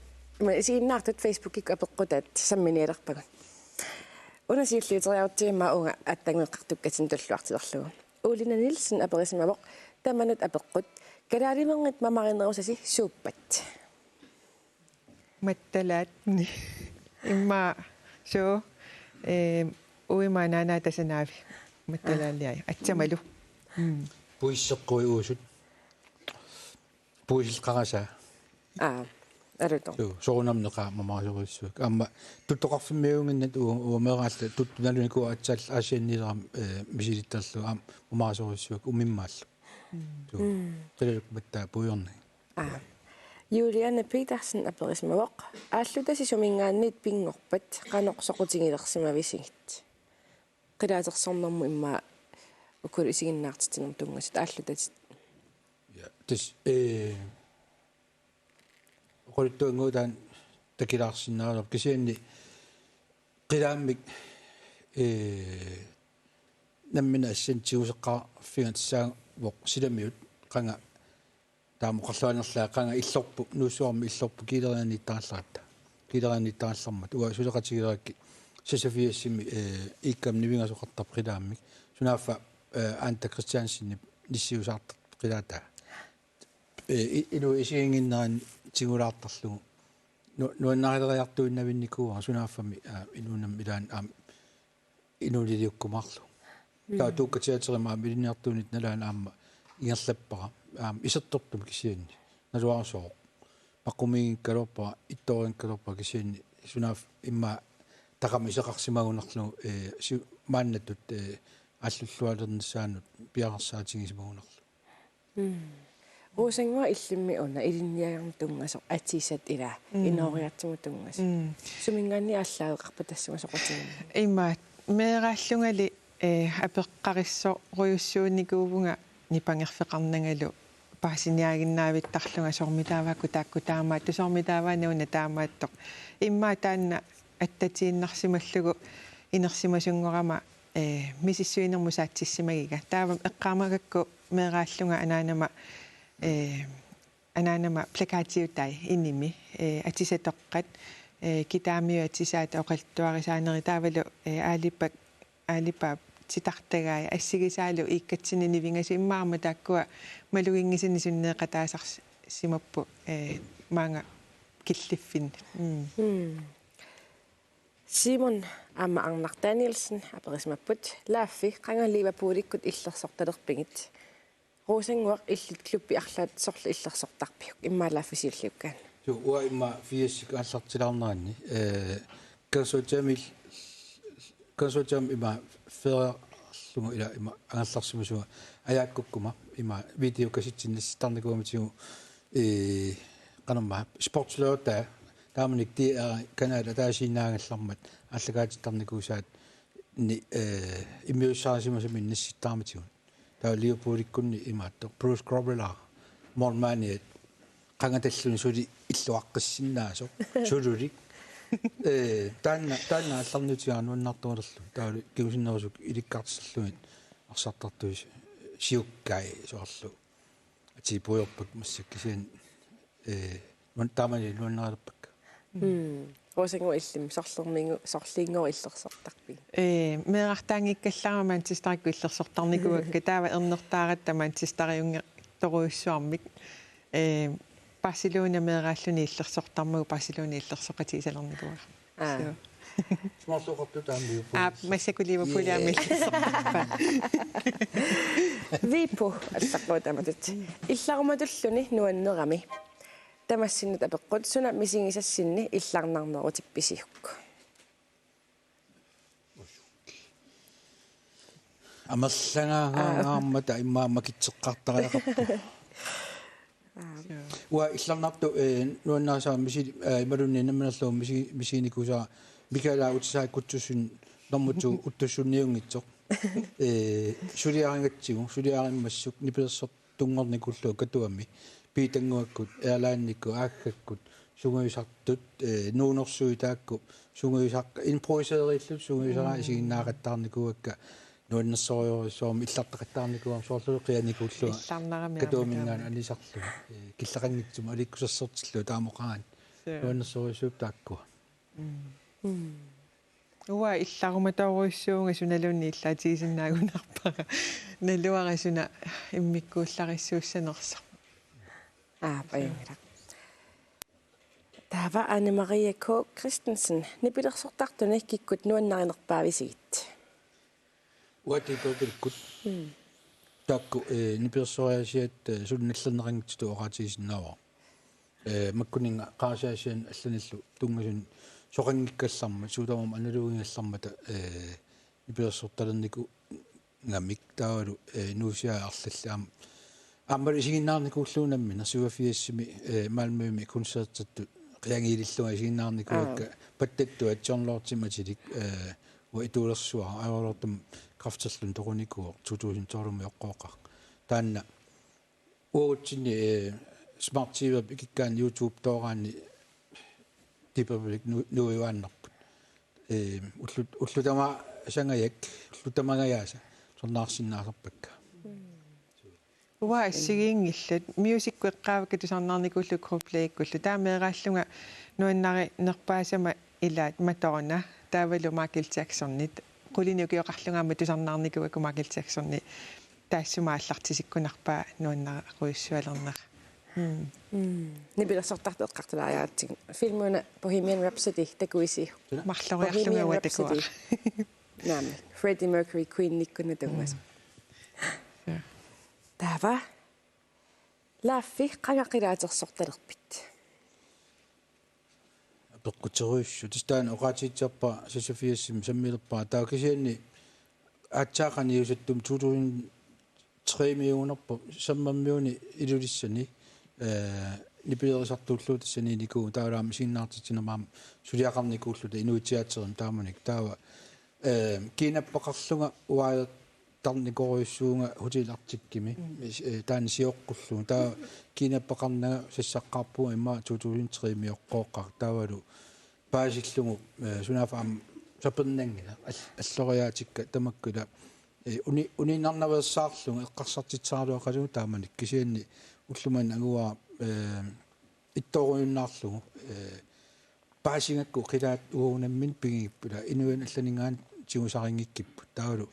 isiginnaartut Facebookikkut apeqqutaat samminialerpagut. Una siulliuteriarutsigit immaqa uunga aatsaannguaq eqqartukkatsinnut tulluartilerlugu. Uulina Nielsen aperisimavoq tamanut apeqqut: Kalaalimernit mamarinerusasi suuppat? Mattalaat. Immaqa suu, ee, uimaanaanaa tasanaavi. Mattalaaliai. Atsamalu. Mm. Puisseqqui uusut. Puisillit qarasaat. Aa, alutornaq. Suu, soorunami neqaat mamarisorujussuakka. Aamma tuttoqarfimmiuunnginnatsigit u-, uanga meeraalluta tuttunalunikuuvoq aatsaat Aasianniilerama, ee, misilittarlugu aamma mamarisorujussuakka umimmaallu. Mm. Suu. Mm. Qilalukkat mattaat puigornagit. Aa. Juliane Petersen aperisimavoq: Aallutasi suminngaanniit pinngorpat qanoq soqutigilersimavisigit? Qilaatersornermut immaqa ukulu isiginnaartitsinermut tunngasut aallutatit. Ja, tassa, ee, oqaluttuanngooq taanna takilaarsinnaagaluarpoq kisianni qilaammik, ee, nammineq assannik tiguseqqaarfiga tassaavoq silamiut qanga Taama oqarluaannarlunga qanga illorput, Nuussuarmi illorput kiilerianiittarallaratta. Kiilerianiittarallarmat. Uanga suleqatigilerakku seksogfirsimi, eh, iikkami nivingasoqartarpoq qilaammik. Sunaaffa, eh, Anda Christiansenip nissiusaartarpoq qilaataa. Eh, i-, inuit isiginnginneranni tigulaartarlugu. Nu-, nuannarileriartuinnavinnikuuara sunaaffami, aa, inuunermi ilaanni aamma inuuniliukkumaarlugu. Mm. Taava Tuukka Teaterimi aamma ilinniartuunit nalaani aamma ingerlappara. Aamma isertortumik kisianni. Naluara sooq. Paqqumiinngikkaluarpara, ittooriinngikkaluarpara kisianni sunaaffa immaqa taqama iseqarsimagunarlugu, eh, si-, maannatut, eh, aallulluarnissaanut piareersaatigisimagunarlugu. Mm. Rosannguaq illimmi una ilinniagaq tunngasoq atisat ila Mm. inooriartigu tunngasoq. Mm. Suminngaanniit aallaaveqarpa tassunga soqutigineq? Ima meeraallungali, eh, apeqqarissorujussuunikuuvunga nipangerfeqarnangalu paasiniaaginnaavittarlunga soormitaavaakku taakku taamaattut, soormitaavaana una taamaattoq. Immaqa taanna attatiinnarsimallugu inersimasunngorama, eh, misissuinermut saatsissimagiga. Taava eqqaamagakku meeraallunga anaanama, eh, anaanama plakatiutai inimi, eh, atisatoqqat, eh, kitaamiut atisaat oqaluttuarisaanerit taavalu, eh, Aalipak, Aalipaap titartagai assigisaalu iikkatsinni nivingasoq immaqa aamma taakkua maluginngisannik sunniuteqataasarsimapput, eh, maanga killiffinni. Mm. Mm. Simon aamma Arnaq Danielsen aperisimapput: Laaffi, qanga Liverpoolikkut illersortalerpigit? Rosannguaq illit klubbit arlaat sorleq illersortarpiuk, immaqa Laaffi siulliukkaanni? Suu, uanga immaqa firsikkut aallartilaarneranni, eh, konsortiamil-, konsortiami ima feriarlugu ila ima angerlarsimasunga ajaakkukkuma ima videokassetsit nassittarnikuugamitigut, eh, qanormaa, sportslørdag, taamanikkut D R-kanal ataasiinnaagallarmat aallakaatittarnikuusaanni, eh, immiussarisimasaminik nassittarmatigut. Taava Liverpoolikkunni imaattoq Bruce Grobbelaar, målmandiat, qangatalluni suli illuaqqissinnaasoq, sululik. Eh, taanna, taanna aallarniutigaara nuannaartoralerlugu. Taavalu kingusinnerusukkut ilikkartillugit arsartartut siukkai soorlu. Atii puigorpakka massakkut kisianni, eh, nuan-, taamani nuannarilerpakka. Mm. Rosannguaq illimmi sorlermiingu-, sorliinngooq illersortarpigit? Eh, meerartaanngikkallarama Manchesterikkut illersortarnikuuakka, taava ernertaaratta Manchesteriunngitsorujussuarmik. Eh, Barcelona meeraalluni illersortarmagu Barcelona illersoqatigisalernikua. Aa. Suu. Sumorsuoqartut taammiu? Aap, massakkut Liverpooli aamma illersortarpaa. Viipu allaqqavoq taamatut. Illarumatulluni nuannerami. Tamassinnut apeqqut: Suna misigisassinni illarnarnerutippisiuk? Amerlagaagaangaammata immaqa makitseqqaartariaqarpoq. Aa. Uanga illarnartoq, eh, nuannarisara misi-, eh, imaluunniit nammineerluunniit misi-, misiginikuusara Mikaela Utisai Kutsusun normu to uttussunniunngitsoq. Eh, suliarigatsigu, suliarimmassuk nipilersortunngornikuullugu Katuami, Piitannguakkut, Airlinenikkut, Aaggakkut, sungiusartut, eh, nuunersuit taakku, sungiusaq-, improviseerillutik sungiusaraa Mm. isiginnaaqattaarnikuuakka, nuannersorujussuarmik illartaqattaarnikuugama soorlu qianikuullunga Illarnarami Katuaminngaanniit aamma taama. Anisarlunga, eh, killeqanngitsumik aliikkusersortillugu taama oqaraanni. Suu. Nuannersorujussuupput taakkua. Mm. Mm. Uanga illarumatoorujussuuvunga sunaluunniit illaatigisinnaagunarpara. Naluara suna immikkuullarissuussanersoq. Aap, ajunngilaq. Taava Anne Marie K. Christensen: Nipilersortartuni kikkut nuannarinerpaavisigit? Uanga Deep Purple-ikkut. Mm. Taakku, eh, nipilersoriaasiat, eh, suli nallerneqanngitsutut oqaatigisinnaavara. Eh, makkuninnga qarasaasian allanillu tunngasunut soqanngikkallarmat, suut tamarmik analugigallarmata, eh, nipilersortalernikuugamik taavalu, eh, nuusiai arlallit aamma. Aammalu isiginnaarnikuullugu nammineq syvogfirsimi, eh, Malmømi koncertertut qiangiilillunga isiginnaarnikuuakka Aa. pattattuat John Lortimik atilik, eh, uanga ituulersuara, ajoraluartumik kræfterluni toqunikuuvoq, to tusind tolvimi oqqooqaaq. Taanna uagutsinni, eh, Smart T V-p ikikkaanni YouTube tooraanni Deep Purple-ikkut nu-, nuiuaannarput. Eh, ullut-, ullut tamaasa angajak, ullut tamaasa angajaasa, sornaarsinnaasarpakka. Mm. Uanga assigiinngillat. Music eqqaavakka tusarnaarnikuullugu Coldplay-kkullu. Taava meeraallunga nuannarinerpaasama ilaat Madonna. Taavalu Michael Jacksonit. Qulinik ukioqarlunga aamma tusarnaarnikuuakka Michael Jacksoni. Taassuma aallartisikkunarpaa nuannarujussualernera. Mm. Mm. Nipilersortartut eqqartulaariaratsigit. Filmi una Bohemian Rhapsody takuisiuk? Marloriarlunga Bohemian uanga Rhapsody takuara. Naamik. Freddie Mercury Queen-ikkut tunngasut. Mm. Ja. Taava. Laaffi, qanga qilaatersortalerpit? Apeqquterujussuuvoq. Tassa taanna oqaatigitsiarpara seksogfirsimi sammilerpara. Taava kisianni aatsaat qaniusattumi to tusind tre-miuunerpoq Sammammiuni Ilulissani, eh, nipilerisartuullugu tassani nikuuvoq, taavalu aamma isiginnaartitsinermi aamma suliaqarnikuulluta Inuit Teaterimi taamanikkut. Taava, eh, kiinappaqarlunga uajartarnikorujussuuvunga Hotel Arcticimi, mm, eh, taanna sioqqullugu. Taava kiinappaqarnanga sassaqqaarpunga immaqa to tusind tre-mioqqooqqaaq, taavalu paasillugu, eh, sunaaffa aamma sapernanngilaq, all-, alloriaatikka tamakku ila, eh, uni-, uniinnarnaveersaarlugu eqqarsartitseraluaqalugu taamanikkut, kisianni ullumimut anguara, eh, ittoorujunnaarlugu, eh, paasigakku qilaat uagut nammineq pigigipput, ila inuiannut allaninngaanniit tigusariinngikkipput. Taavalu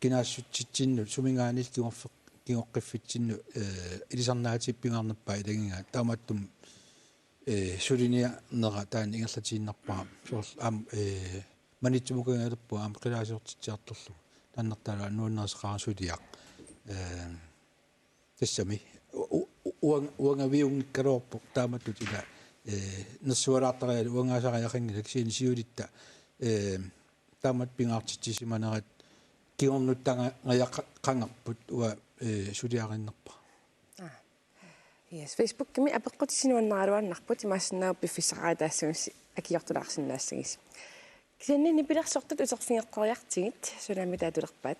kinaassutsitsinnut suminngaanniillu kingorfeq-, kingoqqiffitsinnut, eh, ilisarnaatitit pingaarnerpaat ilagigaat. Taamaattumik, eh, suliniarnera taanna ingerlatiinnarpara. Soorlu aamma, eh, Maniitsumukanngalerpunga aamma qilaasiortitsiartorlugu. Taannartaalu nuannarisaqaanga suliaq. Eh, Tassami. U-, u-, uang-, uangaviunngikkaluarpoq taamatut ila, eh, nersualaartarialu uangaasariaqanngilaq kisianni siulitta, eh, taamatut pingaartitsisimanerat kingornuttanga-, ngajaqa-, qangarput uanga, eh, suliariinnarpara. Aa. Yes, Facebookimi apeqqutisi nuannaraluarnarput, imaassinnaavoq piffissaqaataassuussi akiortulaarsinnaassagisi. Kisianni nipilersortut uterfigeqqeriartigit, sunaammi taatulerpaat?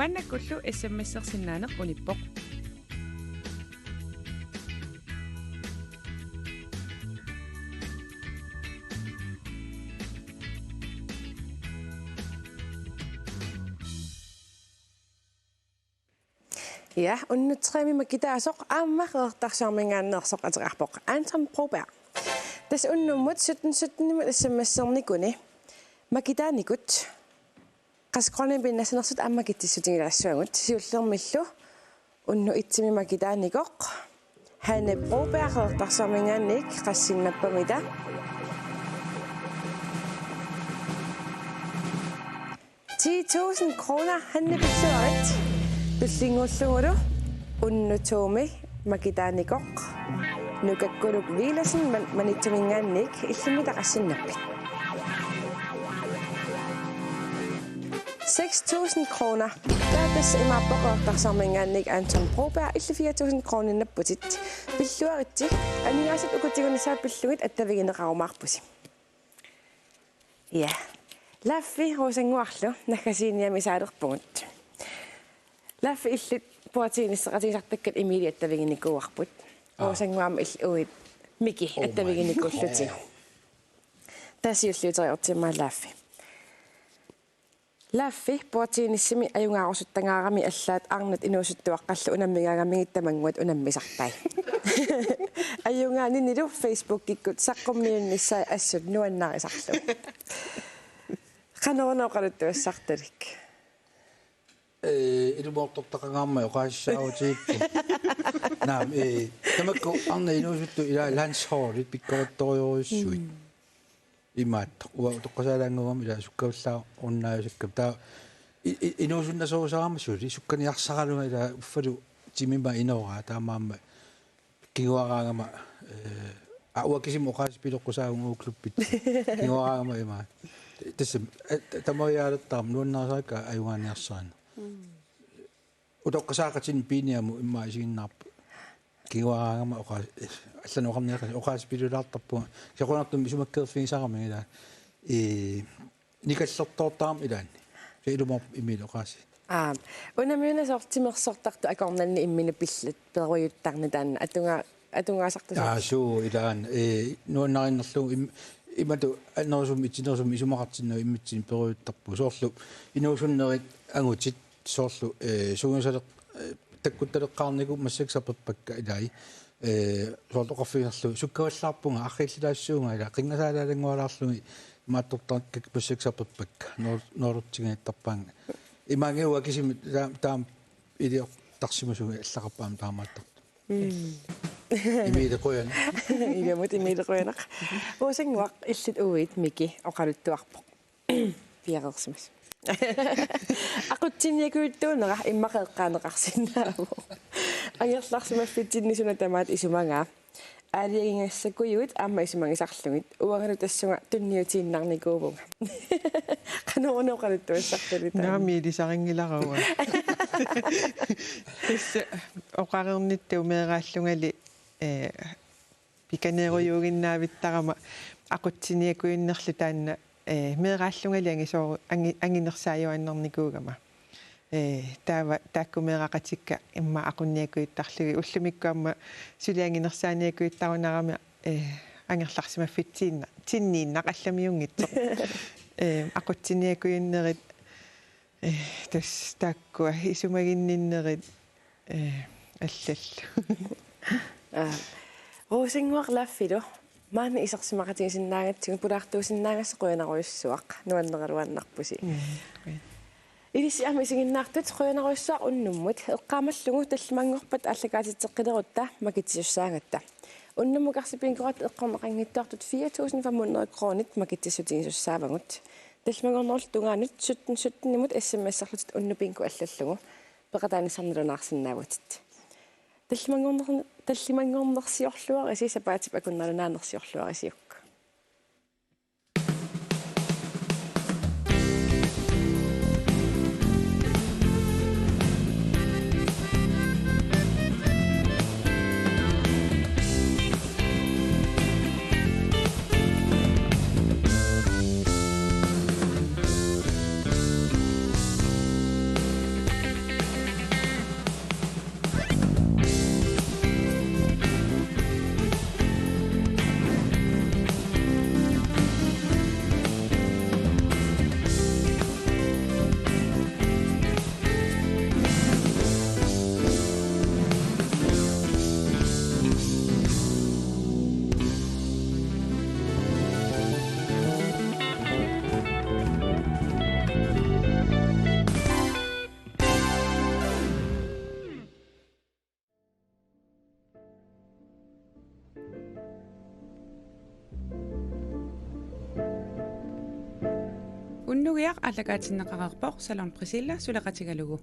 Maannakkullu S M S-ersinnaaneq unippoq. Ja, unnuk tremi makitaasoq aamma Qeqertarsuarminngaanneersoq ateqarpoq Anton Broberg. Tassa unnummut sytten sytten-imut S M S-ernikuni makitaanikut qassit koruuninik pinnassanersut aamma makitsissutigilaassuagut, siullermillu unnuk et-imi makitaanikoq Hanne Broberg Qeqertarsuarminngaanniit, qassinnappa-mita? Ti tusind kroner, Hanne, pilluarit. Tullinnguullugulu unnuk to-mi makitaanikoq Nukakkuluk Villadsen Man-, Maniitsuminngaanniit, illimmi taqassinnappit? Seks tusind kroner. Taava tassa imaappoq Qeqertarsuarminngaanniit Anton Broberg, illit fire tusind kroninnapputit. Pilluaritsi, aningaasat uku tigunissaat pillugit attavigineqarumaarpusi. Ja. Laffi Rosannguarlu naggasiiniami saalerpugut. Laffi, illit bordtenniseqatigisartakkat Emilie attaviginikuuarput. Aa. Rosannguami illit uagut Miki attaviginikuullutit. Tassa siulliuteriartiumaarput Laffi. Laffi, bordtennisimi ajugaarusuttagaarami allaat arnat inuusuttuaqqallu unammigaangamigit tamannguat unammisarpai. Ajugaaninilu Facebookikkut saqqummiunnissaat assut nuannarisarlugu. Qanoruna oqaluttuassartalik? Ee, ilumoortortaqangaarmat oqaasissaarutigippugut. Naamik, ee, tamakku arnat inuusuttut ilaa landsholdit pikkorittorujussuit. Mm. Imaattoq. Uanga utoqqasaalaannguugama ilaa sukkavallaarunnaarusukkamik. Taava i-, i-, inuusunnasorusaarama suli sukkaniarsaralunga ilaa uffalu timima inoraa taamaammat kinguaraangama, eh, aa, uanga kisimik oqaasii piloqqusaavugut uagut klubbit. Kinguaraangama ima. Tassami, eh, ta-, tamariaalertarama nuannarisakka ajugaaniarsarina. Mm. Utoqqasaaqatinnit piiniamut immaqa isiginnaarput. Kinguaraangama oqaas-, allanut oqarniassagama oqaasii pilulaartarpunga. Soqunartumik isumakkeerfigisarami ilaa. Ee, nikallertoortarami ilaanni. Se ilumoorpoq Emil oqaasii. Aa, unammiunasoq timersortartut akornanni imminut pillugu perujuttarneq taanna atuga-, atugaasartasoq. Aa, suu, ilaanni, ee, nuannarinerlugu im-, imatut annerusumik itinerusumik isumaqartinnagu immitsinnut perujuttarpugut. Soorlu inuusunnerit angutit soorlu, eh, sungiusaleq-, eh, takkuttaleqqaarnikut massakkut saperpakka ilai, eh, soorlu oqarfigisarlugu sukkavallaarpunga arriillilaassuunga ilaa qinngasaalaalangualaarlugit imaattortarnikkakka massakkut saperpakka noor-, noorutigineqartarpaannga. Imaanngilaq uanga kisimik taa-, taama iliortarsimasugit allaqarpoq aamma taamaattartoq. Mm. Emilie qujan. Ilumut Emilie qujanaq. Rosannguaq, illit uagut Miki oqaluttuarpoq. Piareersimasoq. Aqutsiniakujuttuunera immaqa eqqaaneqarsinnaavoq. Angerlarsimaffitsinni suna tamaat isumagaa. Aalajangigassakkujut aamma isumagisarlugit. Uangalu tassunga tunniutiinnarnikuuvunga. Qanoruna oqaluttuassartalik taanna? Naamik ilisarinngilara uanga. Tassa oqareernittut meeraallungali, eh, pikaneerujuuginnavittarama aqutsiniakujunnerlu taanna, eh, meeraallungali angisooru-, angi-, anginersaajuaannarnikuugama. Eh, taava taakku meeraqatikka immaqa aqunniakujuttarlugit ullumikkut aamma suli anginersaaniakujuttarunarami, eh, angerlarsimaffitsiinna-, tsinniinnaq allamiunngitsoq. Eh, aqutsiniakujunnerit, eh, tassa taakkua isumaginninnerit, eh, allallu. Aa, Rosannguaq Laffilu, maani isersimaqatigisinnaagatsigu pulaartuusinnaagassasi qujanarujussuaq, nuanneraluannarpusi. Ilissi aamma isiginnaartut qujanarujussuaq unnummut, eqqaamallugu tallimanngorpat aallakaatitseqqilerutta makitsisussaagatta. Unnummut karsipinkoratta eqqorneqanngitsoortut fire tusind fem hundrede kronit makitsissutigisussaavagut. Tallimanngornerullutit tungaanut sytten sytten-imut S M S-erlutit unnuk pinko allallugu peqataanissannut nalunaarsinnaavutit. Tallimanngorner-, tallimanngornersiorluarisi sapaatip akunnera naanersiorluarisiuk. Unnugiaq aallakaatinneqareerpoq Salon Priscilla suleqatigalugu.